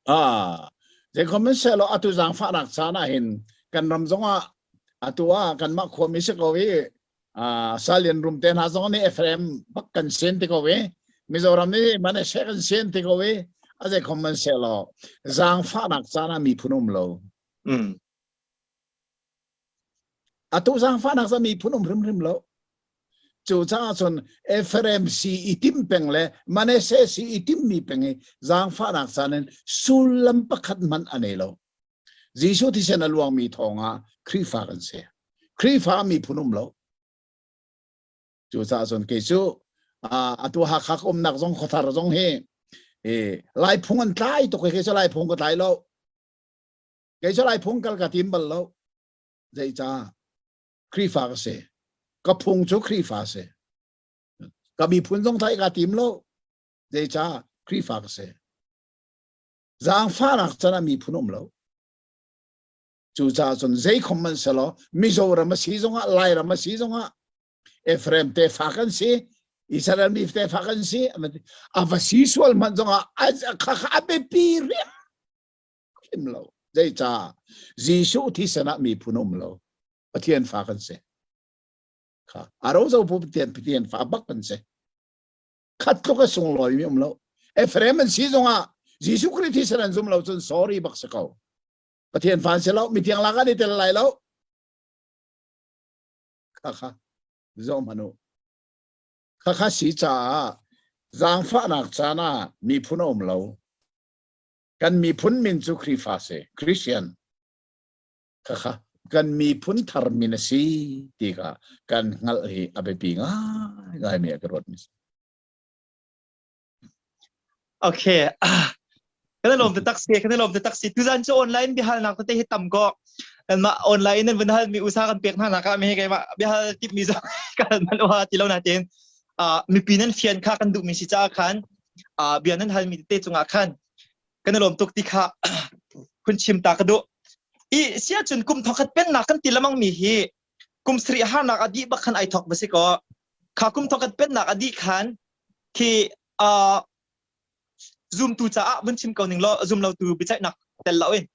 Ah, zeikhom in selaw atu zaangfahnak caan ah hin kan ram zongah atu ah kanmah khuami si ko i ah Salian rum te hna zong nih Ephraim bak kan sen ti ko i Mizoram nih Malaysia kan sen ti ko i a zeikhom man selaw zaangfahnak caan ah miphun um lo. Mm. Atu zaangfahnak caan miphun um hrimhrim lo. Cucaah cun Ephraim si i tim peng le Manasseh si i timmi peng i zaangfahnak caan in sullam pakhat hmanh a nei lo. Jesuh thisen a luangmi thawngah Khrihfa kan si. Khrihfa miphun um lo. Cucaah cun kei cu atu Hakha ka umnak zong khuathar zong hi Lai phung an tlai tuk i kei cu Lai phung ka tlai lo. Kei cu Lai phung kal ka tim bal lo. Zeicah? Khrihfa ka si. Ka phung cu Khrihfa si. Ka miphun zong tlaih kaa tim lo. Zeicah Khrihfa ka si. Zaangfahnak can ah miphun um lo. Cucaah cun zeikhom man selaw Mizoram a si zongah Lairam a si zongah Ephraim tefa kan si Israel mi tefa kan si a va si sual hmanh zongah a kha a biapi riam hrim lo. Zeicah Jesuh thisen ah miphun um lo. Pathian fa kan si. Kha a rozo pu Pathian Pathian fa bak kan si. Khat tluk a sunglawi mi um lo. Ephraim an si zongah Jesuh Khrih thisen an zum lo cun sorry bak si ko. Pathian fa an si lo, mithiang lak an i tel lai lo. Kha kha zoh hmanh u. Khakha si caah zaangfahnak caan ah miphun a um lo. Kan miphun min cu Khrihfa si, Christian. Khakha kan miphun thar min a si ti kha kan hngalh hi a biapi ngaingai mi a ka ruat mi si. Okay. Kan lawm taktak si, kan lawm taktak si. Tuzan cu online biahalnak tete hi tam ko. Kanmah online nan vun hal mi usa kan pek hna nak ah mi keimah biahal tip mi zong kan man oha ti lo natin mipi nan fian kha kan duh mi si caah khan bia nan hal mi tete cungah khan kan lawm tuk ti kha hun chim ta ka duh. I sia cun kum thokhat pennak kan ti lamang mi hi kum sarih harnak a dih bak khan ai thok ba si ko. Kha kum thokhat pennak a dih khan khi uh, zumtu caah vun chim ko ning law zum lo tu biaceihnak tel lo in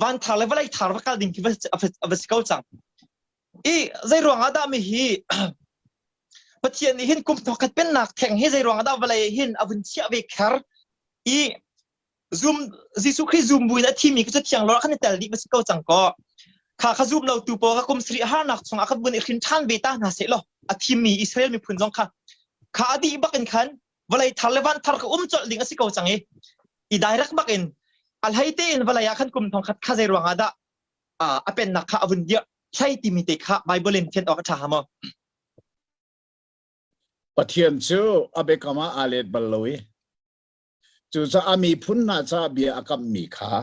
van thar le vawlei thar va kal ding khi va si ko cang i zei ruang ah dah mi hi Pathian nih hin kum thokhat pennak theng hi zei ruang ah dah vawlei hin a vun chiah ve kher i zum Jesuh Khrih zum buin a thimi cu thiang lor khan i tel dih va si ko cang ko kha kha zum lo tu pawl kha kum sarih harnak chungah kha vun i hrin ṭhan ve ta hna seh law a thimmi Israel miphun zong kha kha a dih bak in khan vawlei thar le van thar ka um colh ding a si ko cang i i direct bak in a hlei te in vawlei ah khan kum thong khat kha zei ruangah dah a pennak kha a vun dirh hlei timi te kha Bible in fian awk a ṭha ha maw? Pathian cu a biakam ah aa let bal lo i cucaah a miphun hna caah bia a kamhmi kha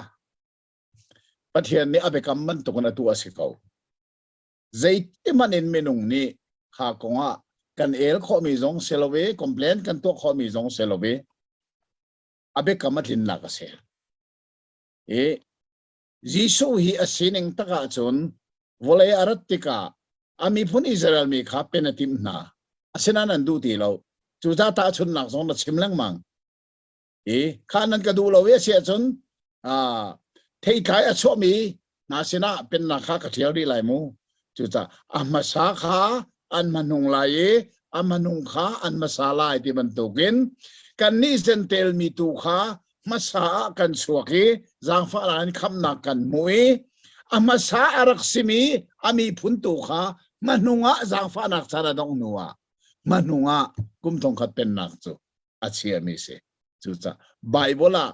Pathian nih a biakam bantukin a tuah a si ko. Zeitihmanh in minung nih kha kongah kan el khawhmi zong si lo i complain kan tuah khawhmi zong si lo i a biakam a tlinnak a si. I Jesuh hi a sining tak ahcun vawlei a rat tikah a miphun Israel mi kha pen a timh hna. Asinain an duh ti lo. Cucaah tahchunhnak zong na chim lengmang. I kha nan ka duh lo i a si ahcun theitlai a chuahmi hna sinah pennak kha ka ṭhial rih lai mu. Cucaah a hmasa kha an hmanung lai i a hmanung kha an hmasa lai ti bantukin kannih Jentail mi tu kha hmasa ah kan chuak i zaangfahnak in khamhnak kan hmu i a hmasa a rak simi a miphun tu kha hmanung ah zaangfahnak caan a dongh hnu ah hmanung ah kum thongkhat pennak cu a chiami si. Cucaah Baibal ah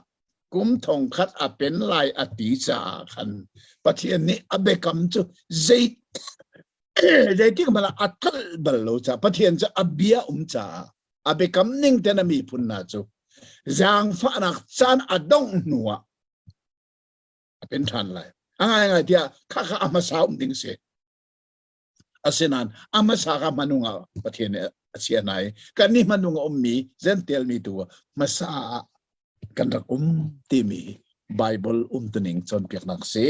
kum thongkhat a pen lai a ti caah khan Pathian nih a biakam cu zei zeitik hmanh ah a tlolh bal lo caah Pathian cu a bia um caah a biakam ning ten a miphun hna cu zaangfahnak caan a dongh hnu ah a pen ṭhan lai. A ngaingai tiah khakha a hmasa um ding si. Asinain a hmasa kha hmanung ah Pathian nih a chia hna i kannih hmanung a ummi Jentail mi tu hmasa ah kan rak um timi Bible umtuning cawnpiaknak si.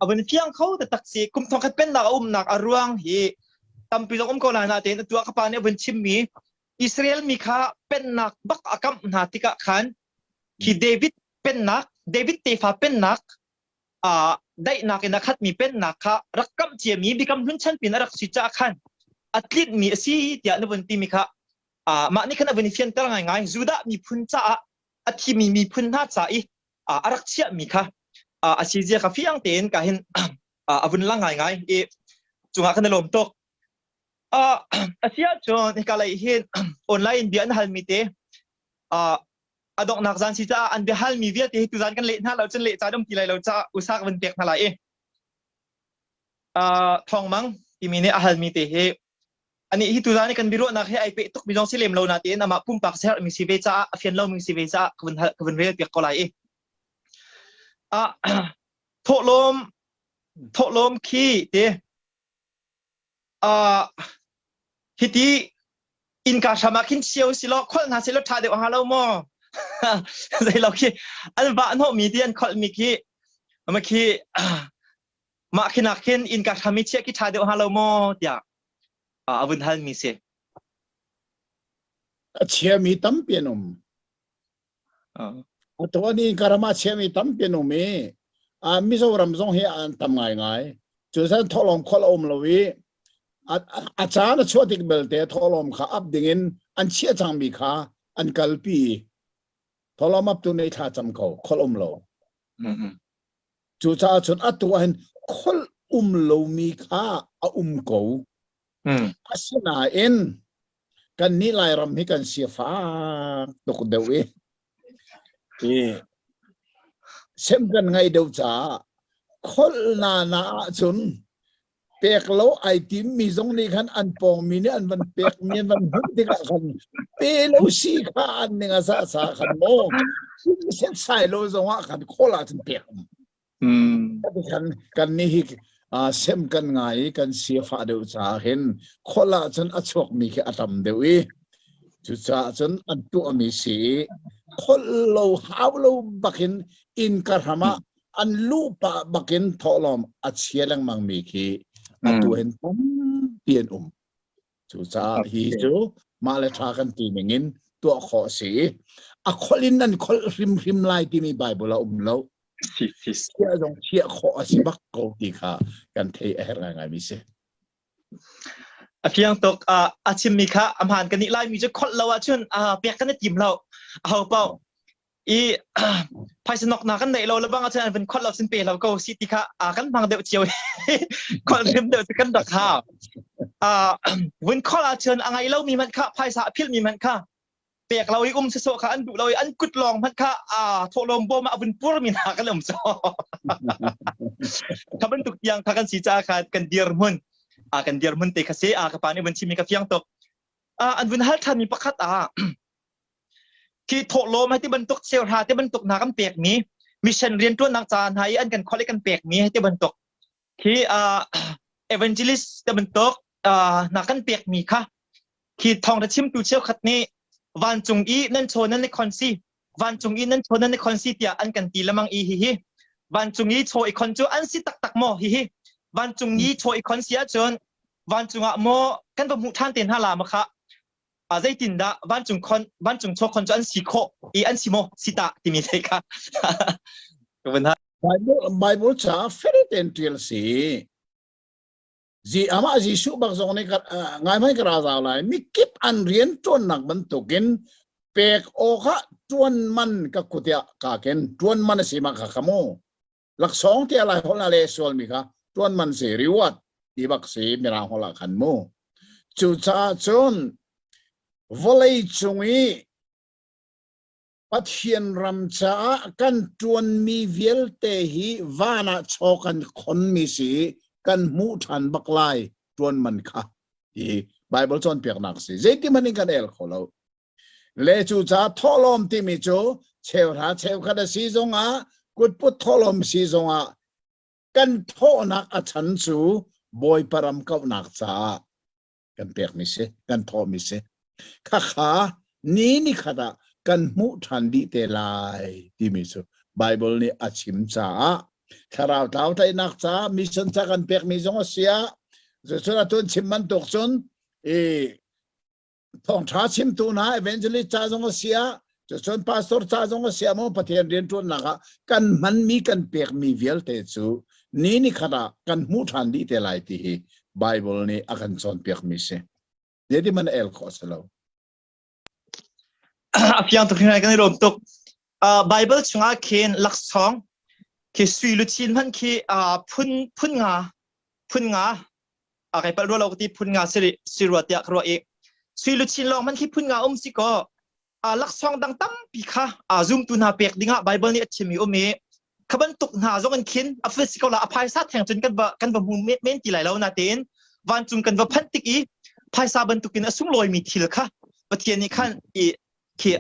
A vun fiang kho taktak si. Kum thongkhat pennak a umnak a ruang hi tampi zong um ko lai natein atu ah ka pa nih a vun chimmi Israel mi kha pennak bak a kamh hna tikah khan khi David pennak David tefa pennak uh, daihnak in a khatmi pennak kha rak kamh ciami biakam hlun chan pin a rak si caah khan a tlinhmi a si tiah na vun timi kha uh, mah nih khan a vun i fianter ngaingai Judah miphun caah a thimi miphun hna ca i uh, a rak chiahmi kha uh, a si zia kha fiang tein ka hin uh, a vun lang ngaingai i cungah kan i lawm tuk uh, a si ahcun hika lei hin online bia an halmi te uh, a donghnak zan si caah an biahalmi vialte hi tuzan kan leh hna lo cun leh caan um ti lai lo caah usa ka van pek hna lai i thawngmang timi nih a halmi te hi ani hi tuzan i kan biaruahnak hi ai peh tuk mi zong si lem lo na tiin amah pumpak sermi si ve caah a fian lomi si ve caah ka vun hal ka vun rel piak ko lai i a thawhlawm thawhlawm khi te a hiti innka hram ah khin sio si law kholh hna seh law ṭha deuh hnga lo maw? Zei lo khi an vah hnawhmi ti an kholhmi khi ma khi mah khi nak khin innka hram i chiah khi ṭha deuh hnga lo maw tiah a vun halmi si. A chiami tampi an um. Atu ni karam ah chiami tampi an um i Mizoram zong hi an tam ngaingai. Cucaah thawhlawm kholh a um lo i a caan a chuah tik belte thawhlawm kha ap dingin an chiah cangmi kha an kalpi. Thawhlawm ap tu nei thla cam ko, kholh um lo. Cucaah cun atu ah hin kholh um lomi kha a um ko. Asinain kan nih Lairam hi kan sifak tuk deuh i i sem kan ngai deuh caah kholh na na ahcun pek lo ai tim mi zong nih khan an pawng mi nih an van pek mi an van hmuh tikah khan pe lo si kha an ning a sa sa khan maw set sai lo zong ah khan khawl ahcun pek um kan kan nih hi sem kan ngai i kan siafah deuh caah hin khual ah cun a chuak mi khi a tam deuh i cucaah cun an tuah mi si i kholh lo hau lo bakin inn ka hram ah an luh pah bakin thawhlawm a chia lengmang mi khi atu hin tampi an um. Cucaah hi cu mah le ṭha kan ti ning in tuah khawh a si i a kholh in nan kholh hrimhrim lai timi Baibal a um lo. Chiah zong chiah khawh a si bak ko ti kha kan thei a herh ngaingai mi si. A fiang tuk. A chimmi kha a hmaan kan nih Laimi cu kholh lo ahcun pek kan i tim lo. Aho paoh i phaisa noknak kan neih lo lebang ahcun an vun kholh lo sin pe lo ko si ti kha kan hmang deuh cio kholh hrim deuh cu kan rak hau. Vun kholh ahcun a ngei lomi hmanh kha phaisa a philhmi hmanh kha pek lo i um sawsawh kha an duh lo i an kut lawng hmanh kha thawhlawm bawm ah a vun purmi hna kan um so kha bantuk tiang kha kan si caah kha kan dirhmun kan dirhmun te kha si ka pa nih vun chimmi ka fiang tuk. An vun hal ṭhanmi pakhat ah khi thawhlawm hei ti bantuk cheuhra ti bantuk hna kan pekmi mission rianṭuannak ca hna i an kan kholh i kan pekmi hei ti bantuk khi evangelist ti bantuk hna kan pekmi kha khi thawngṭha chimtu cheukhat nih vancung i nan chaw nan i khon si vancung i nan chaw nan i khon si tiah an kan ti lemang i hihi vancung i chaw i khon cu an si taktak maw hihi vancung i chaw i khon si ahcun vancung ah maw kan va hmuh ṭhan te hna la ma kha zeitindah vancung khon vancung chaw khon cu an si khawh i an si maw si ta timi thei kha ka vun ha Bible Bible ca fel tein ṭial si Zi amah Jesuh bak zong nih ngai hmai ka ra zau lai mikip an rian ṭuannak bantukin pek awkah ṭuan man ka kut ah ka ken ṭuan man a si ma kha kha mu laksawng tiah lai holh na le sual mi kha ṭuan man si reward ti bak si mirang holh ah khan mu cucaah cun vawlei cung i Pathian ram caah kan ṭuanmi vialte hi van ah chaw kan khonmi si kan hmuh ṭhan bak lai ṭuan man kha ti Bible cawnpiaknak si. Zeiti hmanh in kan el kho lo. Le cu caah thawhlawm timi cu cheuhra cheukhat a si zongah kutput thawhlawm si zongah kan thawhnak a chan cu Bawipa ram kauhnak caah kan pekmi si kan thawhmi si khakha ni ni khat ah kan hmuh ṭhan dih te lai timi cu Bible nih a chim caah thlarau tlau tlaihnak caah mission ca kan pekmi zong a si ah cun atu chim bantuk cun i thawngṭha chimtu hna evangelist ca zong a si ah cucun pastor ca zong a si ah maw Pathian rianṭuannak ah kan hmanmi kan pekmi vialte cu ni ni khat ah kan hmuh ṭhan dih te lai ti hi Bible nih a kan cawnpiakmi si. Zeiti man el khawh si lo. A fiang tuk hringhran kan i lawm tuk. Uh, Bible chungah khin laksawng khi sui luchin hmanh khi uh, phun phun nga phun nga a kai palh rua lo ka ti phun nga si si rua tiah ka ruah i sui luchin lawng hmanh khi phun nga um si kaw a laksawng dang tampi kha a zumtu hna pek dingah Bible nih a chimmi um i kha bantuk hna zong in khin a fel si ko la a phaisa theng cun kan va kan va hmu men ti lai lo natein vancung kan va phanh tik i phaisa bantukin a sunglawimi thil kha Pathian nih khan i khi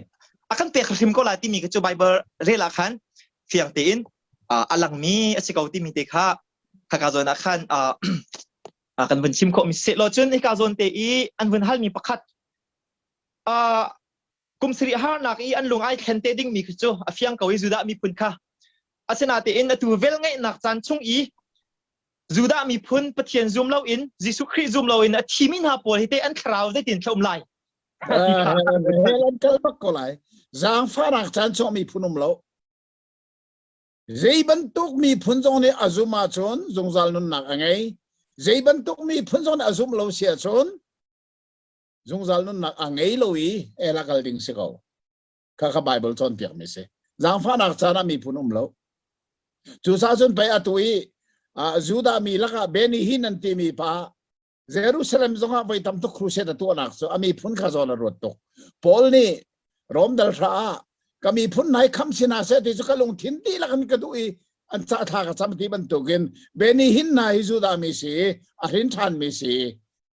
a kan pek hrim ko lai timi kha cu Bible rel ah khan fiang tein a langmi a si ko timi te kha khaka zawn ah khan kan vun chim khawhmi seh law cun hika zawn te i an vun halmi pakhat kum sarih harnak i an lung ai thlen te dingmi khi cu a fiang ko i Judah miphun kha asinatein atu vel ngeihnak caan chung i Judah miphun Pathian zum loin Jesuh Khrih zum loin a thimi hna pawl hi te an thlarau zeitin thla um lai hell an kal bak ko lai zaangfahnak caan chung miphun um lo Zei bantuk miphun zong nih a zumh ahcun zungzal nunnak a ngei. Zei bantuk miphun zong nih a zumh lo si ahcun zungzal nunnak a ngei lo i el a kal ding si ko. Kha kha Bible cawnpiakmi si. Zaangfahnak caan ah miphun um lo. Cucaah cun pei atu i Judah mi lakah Benny Hinn an timi pa. Jerusalem zongah voi tam tuk crusade a tuahnak cu a miphun kha zawn a ruat tuk. Paul nih Rom dal hra ah ka miphun nai kham sin ah seh ti cu ka lungthin dihlak in ka duh i an ca thla ka cam ti bantukin Benny Hinn hna hi Judah mi si a hrin ṭhan mi si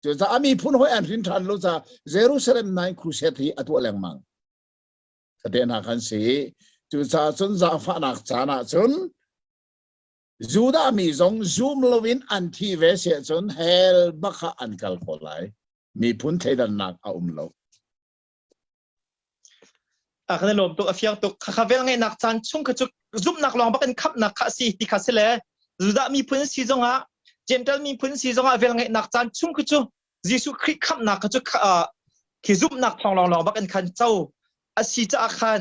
cucaah a miphun hoi an hrin ṭhan lo caah Jerusalem nai crusade hi a tuah lengmang. Kate hna kan si. Cucaah cun zaangfahnak caan ah cun Judah mi zong zum loin an thi ve si ahcun hell bak ah an kal ko lai. Miphun thleidannak a um lo. A kan lawm tuk a fiang tuk khakha vel ngeihnak caan chung kha cu zumhnak lawng bak in khamhnak kha a si ti kha si le Judah miphun si zongah Gentile miphun si zongah vel ngeihnak caan chung kha cu Jesuh Khrih khamhnak kha cu khi zumhnak thawng lawng lawng bak in khan co a si caah khan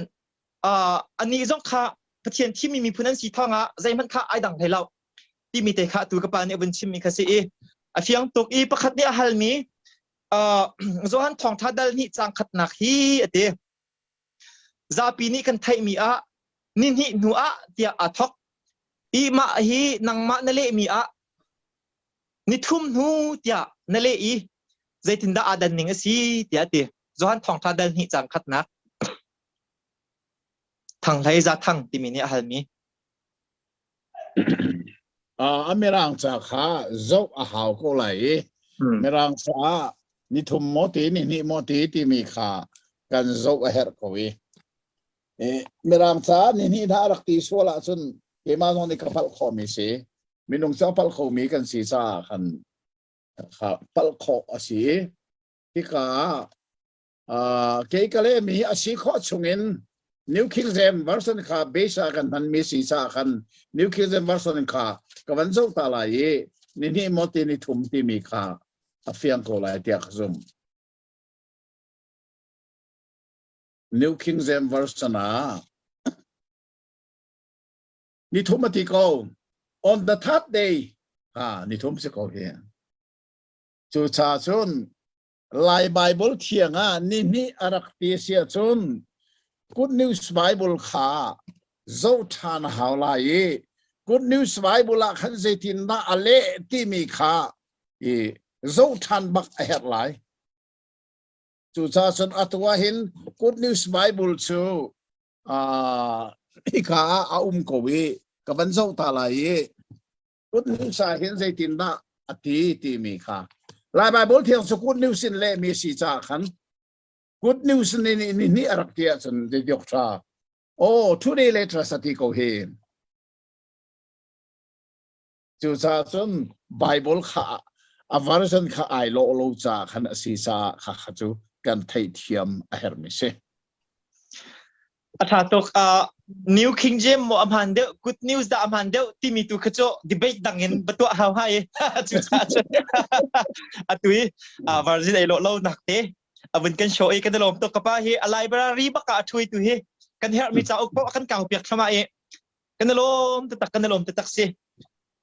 anih zong kha Pathian thimmi miphun an si thawngah zeihmanh kha ai dang hlei lo timi te kha tu ka pa nih a vun chimmi kha si i a fiang tuk i pakhat nih a halmi Johan thawngtha dal hnih cang khatnak hi a ti zapi nih kan theihmi ah ni hnih hnu ah tiah aa thok i mah hi nangmah na lehmi ah ni thum hnu tiah na leh i zeitindah aa dan ning a si tiah a ti Johan thawngtha dal hnih cang khatnak Thanghlei za thang timi nih a halmi. A mirang ca kha zoh a hau ko lai i mirang ca ni thum maw ti ni hnih maw ti timi kha kan zoh a herh ko i mirang ca ni hnih hna rak ti sual ahcun keimah zong nih ka palh khawhmi si minung cu a palh khomi kan si caah khan kha palh khawh a si hika Uh, kei ka lehmi a si khawh chungin New King James Version kha base ah kan hmanmi si caah khan New King James Version kha ka van zoh ta lai i ni hnih maw ti ni thum timi kha a fiang ko lai tiah ka zumh. New King James Version ah ni thum a ti ko. On the third day, ha ni thum si ko hi. Cu cha cun Lai Baibal thiang ah nihnih a rak ti a si ahcun Good News Bible kha zoh ṭhan a hau lai i Good News Bible ah khan zeitindah a leh timi kha i zoh ṭhan bak a herh lai. Cucaah cun atu ah hin Good News Bible cu uh, hika ah a um ko i ka van zoh ta lai i Good News ah hin zeitindah a ti timi kha Lai Bible thiang cu Good News in lehmi si caah khan Good News ni ni ni ni a rak ti ahcun zeidiok tha oh today later sa ti ko hi cucaah cun Bible kha a version kha ai lawh lo caah khan a si caah kha kha cu kan theihthiam a herhmi si. A ṭha tuk. Uh, New King James maw a hmaan deuh, Good News dah a hmaan deuh timi tu kha cu debate dang in va tuah hau hai. Cucaah cun atu i uh, version ei lo lo nak te a vun kan show i kan i lawm tuk ka pa hi a library bak ah a ṭhui tu hi kan herhmi cauk paoh a kan kau piak thlama i kan i lawm taktak kan i lawm taktak si.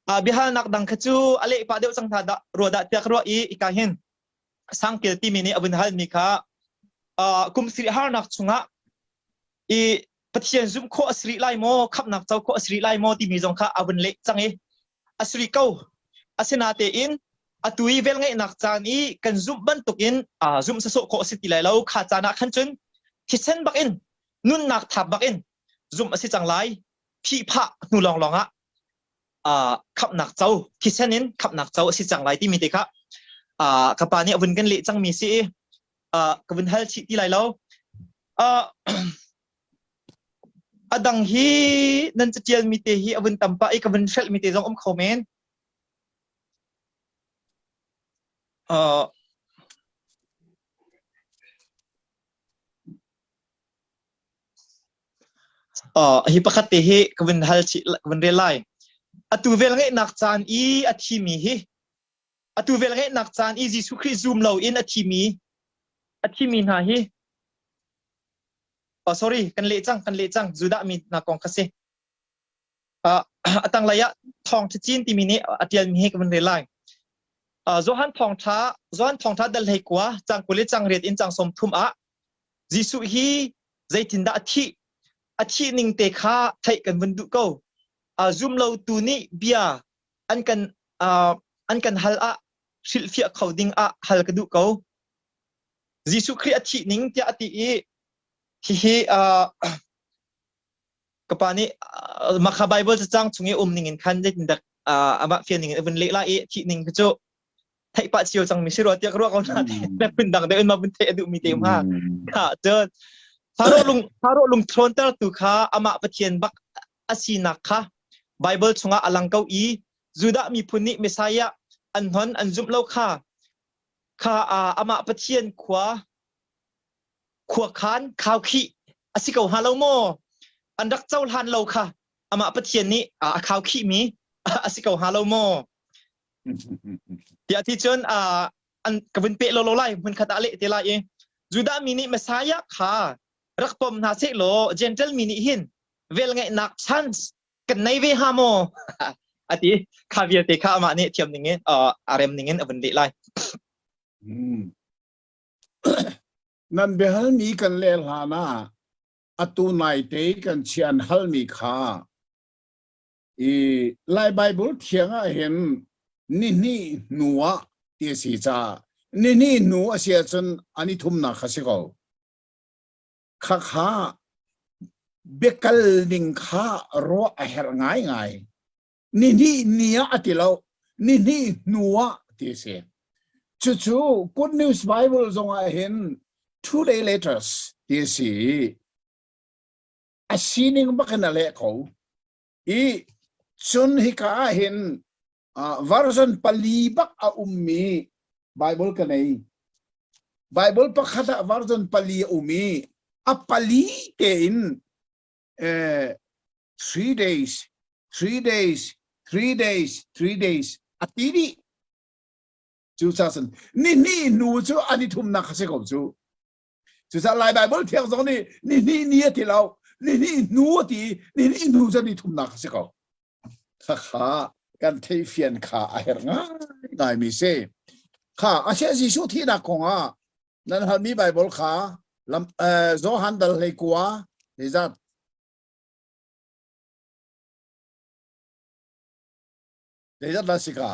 Uh, biahalnak dang kha cu a leh pah deuh cang hna dah rua dah tiah ka ruah i ika hin sangkel timi nih a vun halmi kha uh, kum sarih harnak chungah i Pathian zumh khawh a si rih lai maw khamhnak co khawh a si rih lai maw timi zong kha a vun leh cang i a si rih ko asinatein atu i velngeihnak caan i kan zumh bantukin uh, zumh sasawh khawh a si ti lai lo kha caan ah khan cun thisen bak in nunnak thap bak in zumh a si cang lai thihphah hnu lawnglawng ah uh, khamhnak co thisen in khamhnak co a si cang lai timi te kha uh, ka pa nih a vun kan leh cangmi si i uh, ka vun hal chih ti lai lo uh, a dang hi nan catial mi te hi a vun tam pah i ka vun hrelh mi te zong um kho men uh, Hi pakhat te hi ka vun hal chih ka vun rel lai. Atu vel ngeihnak caan i a thimi hi atu vel ngeihnak caan i Jesuh Khrih zum lo in a thimi a thimi hna hi oh sorry kan leh cang kan leh cang Judah mi hna kong kha si. Uh, a tanglei ah thawngṭha cin timi nih a ṭialmi hi ka vun rel lai. Uh, Johan thawngṭha Johan thawngṭha dal hlei kua cang 20 le cang riat in cang 30 ah Jesuh hi zeitindah a thih? A thih ning te kha theih kan vun duh ko. Uh, zum lotu nih bia an kan uh, an kan hal ah. Hrilhfiah kho ding ah hal ka duh ko. Jesuh Khrih a thih ning tiah a ti i hihi uh, ka pa nih makha Bible cacang chung i um ning in khan zeitindah amah fian ning in a vun leh lai i thih ning cu theih pah cio cang mi si rua tiah ka ruah ko na na phun dang deuh in ma vun theih a duh mi te ma kha cun Faro lung Faro lung thawnter tu kha amah Pathian bak a sinak kha Bible chungah a lang ko i Judah miphun nih Messiah an hnon an zumh lo kha kha amah Pathian khua khuakhan khaukhih a si ko hnga lo maw? An rak cohlan lo kha amah Pathian nih a khaukhihmi a si ko hnga lo maw? Tiah ti cun an ka vun peh lo lo lai hmun khat ah leh te lai i Judah mi nih Messiah kha rak pom hna seh law Gentile mi nih hin velngeihnak chance kan nei ve ha maw? a ti kha vialte kha amah nih thiam ning in a rem ning in a vun leh lai. Nan biahalmi kan leh hlan ah atu naite kan chia an halmi kha i Lai Baibal thiang ah hin nihnih hnu ah ti a si caah nihnih hnu a si ahcun an i thumnak kha si ko. Khakha biakal ning kha ruah a herh ngaingai. Nihnih ni ah a ti lo, nihnih hnu ah ti a si. Cucu Good News Bible zong ah hin two day letters ti a si i a sining bak in a leh ko. I cun hika ah hin uh, version pali bak a ummi Bible ka nei. Bible pakhat ah version pali a um i a pali tein eh, 3 days, 3 days, 3 days, 3 days a ti dih. Cucaah cun ni hnih hnu cu an i thumnak kha si ko cu. Cucaah Lai Baibal thiang zong nih ni hnih ni a ti lo, ni hnih hnu a ti, ni hnih hnu cu ni thumnak kha si ko. Khakha kan theihfian kha a herh ngaingai mi si. Kha a sia Jesuh thihnak kong ah nan halmi Baibal kha lam eh, Johan dal hlei kua zeizat zeizat la si ka?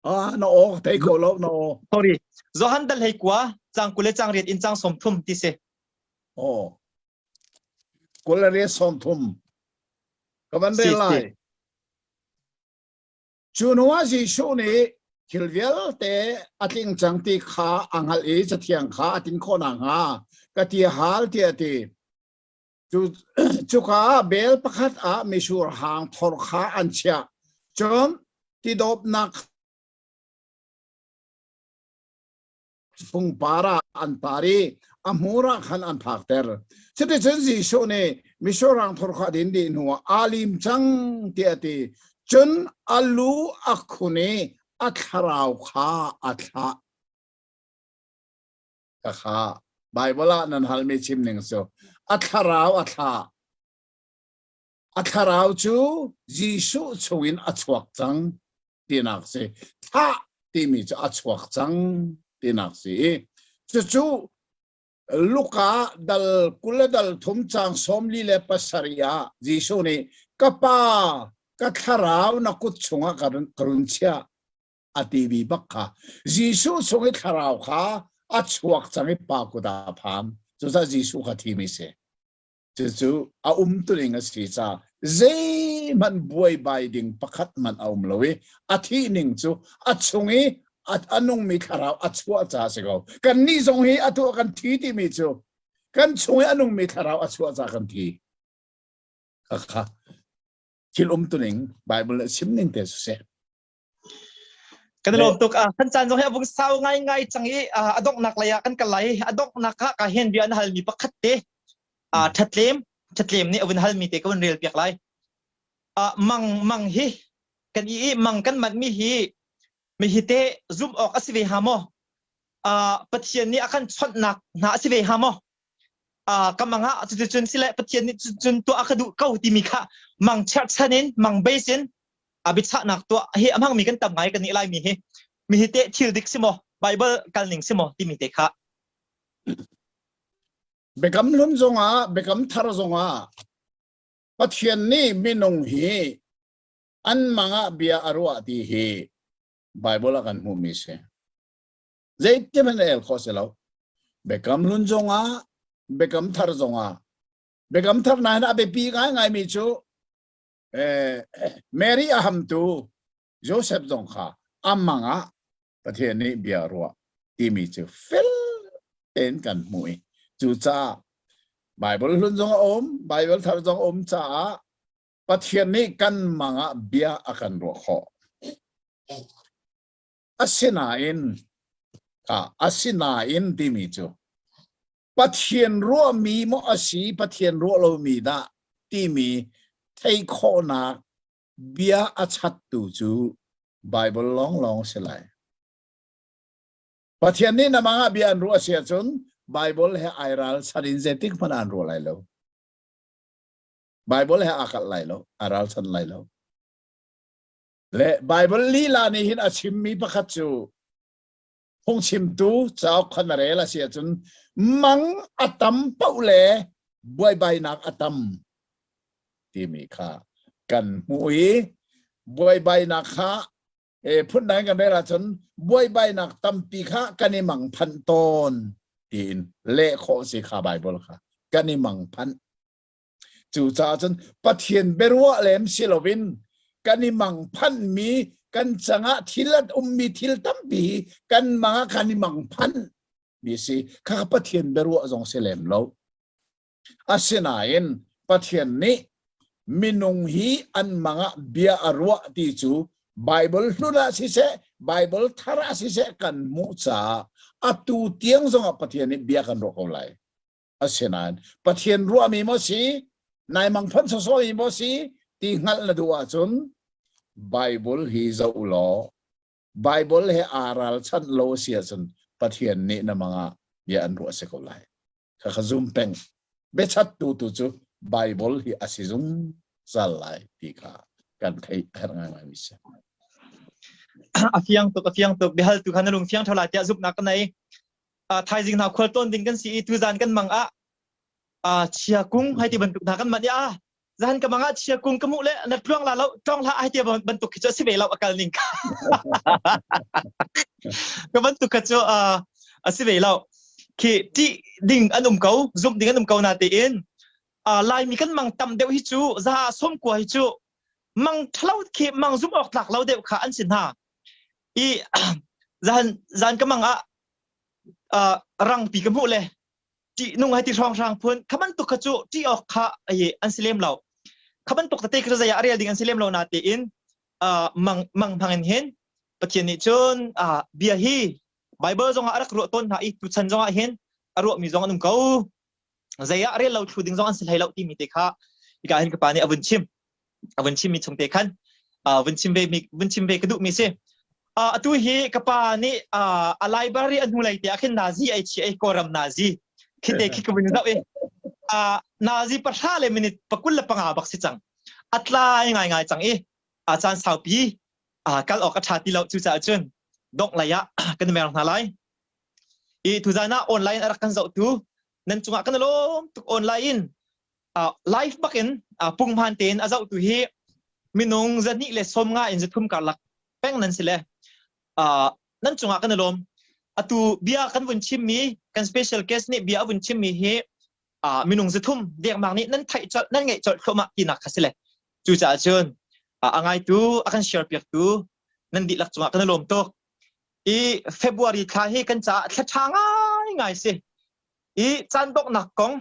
Ah, na aw thei kho lo na aw. Sorry. Johan dal hei kua cang kule cang riat in cang som thum ti si. Oh. Kul le riat som thum. Ka van rel lai. Cu hnu ah Jesuh nih thil vialte a tling cang ti kha a hngalh i cathiang kha a tin khawh nakhnga ka ti a hal tiah a ti. Cu, cuka ah bel pakhat ah mitsur hang thor kha an chiah. Cun tidawpnak fungpar ah an par i a hmur ah khan an phakter. Cuticun Jesuh nih mitsur hang thor kha a din dih hnuah aa lim cang tiah a ti. Cun a lu a khun i a thlarau kha a thlah. Khakha Bible ah nan halmi chim ning cu a thlarau a thlah. A thlarau cu Jesuh chungin a chuak cang tinak si. Thlah timi cu a chuak cang tinak si i cucu Luka dal 20 le dal thum cang 47 ah Jesuh nih ka pa ka thlarau na kut chungah ka run chiah a timi bak kha Jesuh chung i thlarau kha a chuak cang i pa kut ah a phan. Cucaah Jesuh kha thimi si. Cucu a umtuning a si caah zeihmanh buaibai ding pakhat hmanh a um lo i a thih ning cu a chung i a nungmi thlarau a chuah caah a si ko. Kannih zong hi atu ah kan thi timi cu kan chung i a nungmi thlarau a chuah caah kan thi. Khakha thil umtuning Bible nih chim ning te cu si. Kan i lawm tuk. Kan caan zong hi a vung sau ngaingai cang i a donghnak lei ah kan kal lai. A donghnak ah ka hen bia an halmi pakhat te ṭhatlem ṭhatlem nih a vun halmi te ka vun rel piak lai. Mang mang hi kan i mang kan manhmi hi mi hi te zumh awk a si ve ha maw? Pathian nih a kan chawnhnak hna a si ve ha maw? Ka mang ah cuticun sile Pathian nih cun tuah a ka duh ko timi kha mang cherhchan in mang base in a biachahnak tuah hi a hmangmi kan tam ngai kan nih laimi hi mi hi teh thil dik si maw? Bible kal ning si maw timi te kha. Biakam hlun zongah biakam thar zongah Pathian nih minung hi an mang ah bia a ruah ti hi Bible ah kan hmuhmi si. Zeiti hmanh el khawh si lo. Biakam hlun zongah biakam thar zongah biakam thar nain a biapi ngaingaimi cu eh, Mary a hamtu Joseph zong kha amang ah Pathian nih bia ruah timi cu fel tein kan hmuh i cucaah Bible hlun zong a um, Bible thar zong a um caah Pathian nih kan mang ah bia a kan ruah khawh. Asinain, asinain timi cu Pathian ruahmi maw a si, Pathian ruah lomi dah timi theih khawhnak bia a chattu cu Bible lawnglawng si lai. Pathian nih na mang ah bia an ruah si ahcun Bible he ai ralchan in zeitik hmanh an ruah lai lo. Bible he aa kalh lai lo, aa ralchan lai lo. Le Bible lila nih hin a chimmi pakhat cu phungchimtu cauk kha na rel a si ahcun mang a tam paoh le buaibainak a tam timi kha kan hmuh i buaibainak kha e phundang kan rel ahcun buaibainak tampi kha kan i mangphanh tawn tiin leh khawh si kha Bible kha kan i mangphanh Cucaah cun Pathian biaruah lem si loin kan i mangphanhmi kan cangah thil an ummi thil tampi hi kan mang ah kan i mangphanh mi si kha Pathian biaruah zong si lem lo. Asinain Pathian nih minung hi an mang ah bia a ruah ti cu Bible hlun ah siseh Bible thar ah siseh kan hmuh caah atu tiang zongah Pathian nih bia kan ruah ko lai. Asinain Pathian ruahmi maw si, nai mangphanh sawsawh maw si ti hngalh na duh ahcun Bible hi zoh law Bible he aa ralchanh lo a si ahcun Pathian nih na mang ah bia an ruah si ko lai. Kha kha zum peng. Biachattu tu cu Bible hi a si zungzal lai ti kha kan theih a herh ngaingai mi si. A fiang tuk, a fiang tuk. Biahal tu kha na lung fiang ṭha lai tiah zumhnak ka nei. Thaizing hna khual tawn ding kan si i tuzan kan mang ah chia kung hai ti bantuk hna kan manh i a zan ka mang ah chia kung ka hmuh le na tluang la lo tlong hlah hai ti bantuk khi cu a si ve lo a kal ning ka bantuk kha cu a si ve lo khi ti ding an um ko zumh ding an um ko na tein laimi kan mang tam deuh hi cu za som kua hi cu mang thalo khi mang zum awk tlak lo deuh kha an si hna i zan zan ka mang ah uh, rangpi ka hmuh le ṭihnung hai ti hrawnghrang phun kha bantuk kha cu ṭih awk kha ai an si lem lo kha bantuk tete kha zei ah rel ding an si lem lo na tein uh, mang mang hmang in hin Pathian nih cun uh, bia hi Bible zong ah a rak ruah tawn hna i tuchan zong ah hin a ruahmi zong an um ko zei ah rel lo thlu ding zong an si hlei lo timi te kha hika hin ka pa nih a vun chim a vun chimmi chung te khan vun chim ve mi vun chim ve ka duh mi si atu hi ka pa nih a library a hnulei te ah khin nazi ai chi ai kawlram nazi khi te khi ka vun zoh i nazi pahra le minute pakul le panga bak si cang a tlai ngai ngai cang i a caan saupi kal awk a ṭha ti lo cucaah cun dongh lei ah kan mer hna lai i tuzan ah online a rak kan zohtu nan cungah kan lawm tuk online in live bak in punghman tein a zohtu hi minung zahnih le sawmnga in zathum karlak peng nan si le nan cungah kan i lawm atu bia kan vun chimmi kan special guest nih bia a vun chimmi hi minung zathum dengmang nih nan theih colh nan ngeih colh thluahmah tinak kha si le cucaah cun a ngaitu a kan share piaktu nan dihlak cungah kan i lawm tuk i February thla hi kan caah thla ṭha ngai ngai si i caan donghnak kong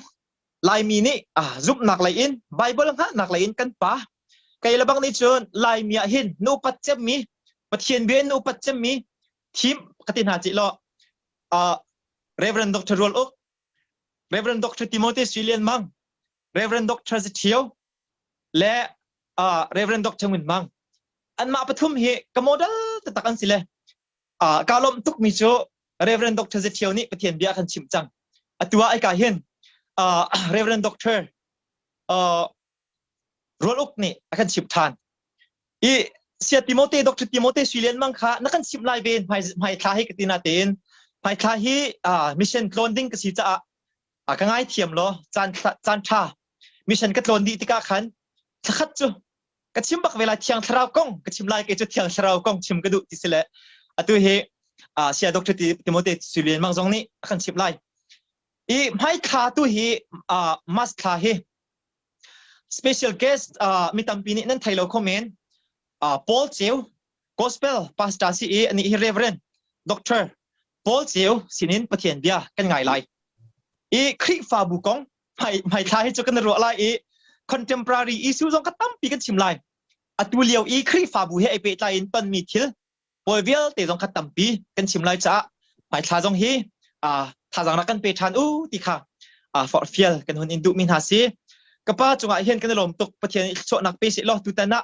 Laimi nih zumhnak lei in Bible hngalhnak lei in kan pa kei le bang nih cun Laimi ah hin nu upat cemmi Pathian bia in nu upat cemmi thim ka ti hna cih law Reverend Dr. Rual Uk Reverend Dr. Timothy Sui Lian Mang Reverend Dr. Zithio le Reverend Dr. Ngun Mang anmah pathum hi ka model taktak an si le ka lawmh tukmi cu Reverend Dr. Zethio nih Pathian bia kan chimh cang. Atu ah aika hin Reverend Dr. Rual Uk nih a kan chimh ṭhan. I Sia Timote Dr. Timote Sui Lian Mang kha na kan chimh lai ve hmai hmai thla hi ka ti na tein hmai thla hi mission tlawn ding ka si caah ka ngai thiam law caan caan tha mission ka tlawn dih tikah khan thlakhat cu ka chim bak ve lai thiang thlarau kong ka chim lai kei cu thiang thlarau kong chim ka duh ti si le atu hi sia Dr. Timote Sui Lian Mang zong nih a kan chimh lai i hmai thla tu hi mas thla hi Special guest mi tampi nih nan thei lo kho men. Paul Ceu, gospel pastor si i anih hi Reverend Dr. Paul Ceu sinin Pathian bia kan ngai lai. I Khrihfabu kong hmai thla hi cu kan ruah lai i contemporary issue zong ka tampi kan chim lai. Atu lio i Khrihfabu he ai pehtlai in tonmi thil pawl vialte zong kha tampi kan chim lai caah hmaithla zong hi thazaang rak kan pe ṭhan u ti kha forhfial kan hun in duhmi hna si. Ka pa cungah hin kan i lawm tuk Pathian nih thluachuahnak pe seh law tutan ah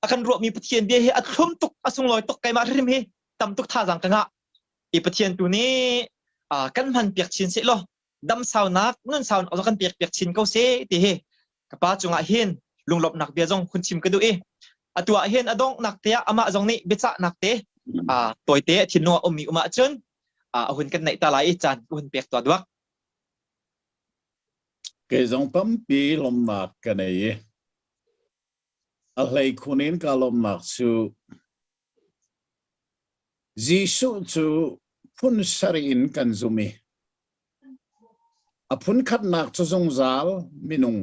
a kan ruahmi Pathian bia hi a thlum tuk a sunglawi tuk keimah hrim hi tam tuk thazaang ka ngah i Pathian tu nih kan hman piak chin seh law dam saunak nun saunak zong kan pek piak chin ko seh ti hi ka pa cungah hin lunglawmhnak bia zong hun chim ka duh i atu ah hin a donghnak te ah amah zong nih biacahnak te tawite a thinlung ah ummi um ahcun a hun kan neih ta lai i caan ka hun pek tuah duak. Kei zong tampi lawmhnak ka nei i a hleikhun in ka lawmhnak cu Jesuh cu phun sarih in kan zum i a phun khatnak cu zungzal minung,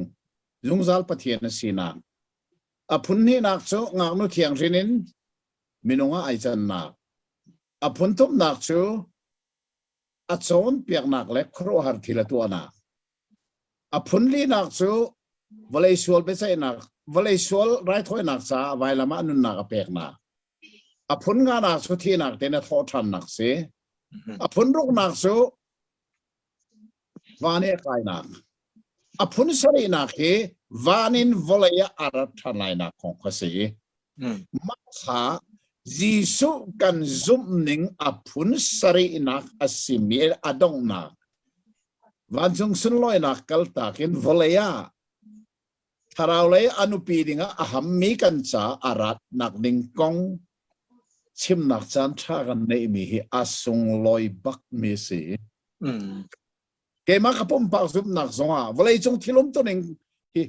zungzal Pathian a sinak. A phun hnihnak cu ngaknu thianghrin in minung ah ai cannak. A phun thumnak cu a cawnpiaknak le khuaruahhar thil a tuahnak. A phun linak cu vawlei sual biaceihnak, vawlei sual raithawinak caah vailam ah nunnak a peknak. A phun nganak cu thihnak tein a thawh ṭhannak si. A phun ruknak cu van i a kainak. A phun sarihnak hi van in vawlei ah a rat ṭhan lainak kong kha si. Mah kha Jesuh kan zumhning a phun sarihnak a simi a donghnak vancung sunlawinak kaltak in vawlei ah Thlarau lei a nupi dingah a hammi kan ca a ratnak ding kong chimnak caan ṭha kan neihmi hi a sunglawi bakmi a si. Keimah ka pumpak zumhnak zongah vawleicung thil umtuning hi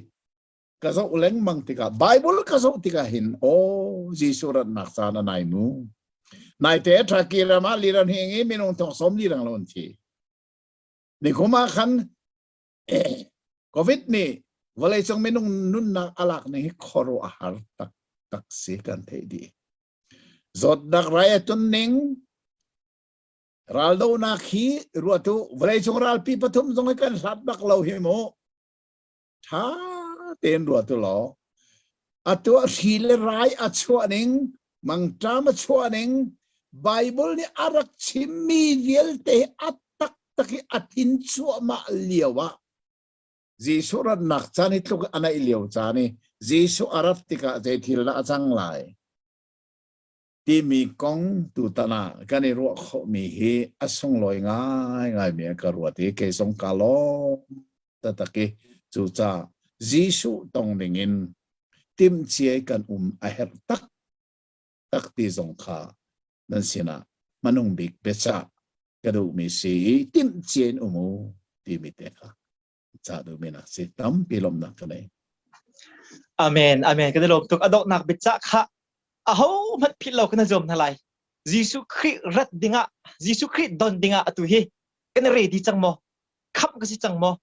ka zoh lengmang tikah Bible ka zoh tikah hin aw Jesuh ratnak caan a nai mu. Naite Turkey ram ah liran hing i minung thong sawm li rang lo an thi. Nikum ah khan Covid nih vawleicung minung nunnak a lak ning hi khuaruah a har taktak si kan theih dih. Zawtnak rai a tun ning, raldonak hi ruatu vawleicung ralpi pathum zong hi kan hlat bak lo hi mu. Tha tein ruatu law atu a hri le rai a chuah ning, mangṭam a chuah ning, Bible nih a rak chimmi vialte a taktak i a thin cuahmah lio ah Jesuh ratnak caan hi tluk a naih lio caan i Jesuh a rat tikah zei thil dah a cang lai timi kong tutan ah kan i ruah khawhmi hi a sunglawi ngaingaimi a ka ruat i kei zong ka lawm taktak i cucaah Jesuh tong dingin timhcia kan um a herh tak tak ti zong kha nan sinah hmanung bik biacah ka duhmi si i timhcia in um u timi te kha ca duhmi nak si tampi lawmhnak ka nei. Amen. Amen. Kan i lawm tuk. A donghnak biacah kha aho hmanh philh lo kan zuam hna lai. Jesuh Khrih rat dingah, Jesuh Khrih don dingah atu hi kan i ready cang maw? Khamh ka si cang maw?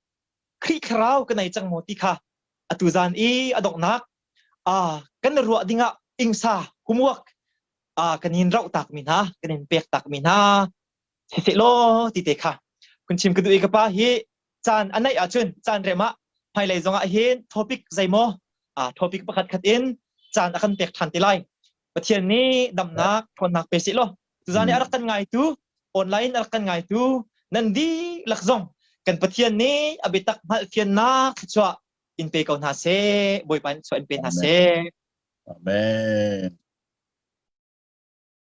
Khrih thlarau ka nei cang maw ti kha atu zan i a donghnak kan ruah dingah ingsa homework kan in rauh tak mi hna kan in pek tak mi hna siseh law ti te kha kun chim ka duh i ka pa hi caan a naih ahcun caan rem ah hmailei zongah hin topic zeimaw topic pakhat khat in caan a kan pek ṭhan te lai Pathian nih damnak ṭhawnnak pe seh law tuzan i a rak kan ngaitu online a rak kan ngaitu nan dihlak zong kan Pathian nih a biatak hngalhfiannak thluachuah in pe ko hna seh Bawipa nih thluachuah in pe hna seh Amen.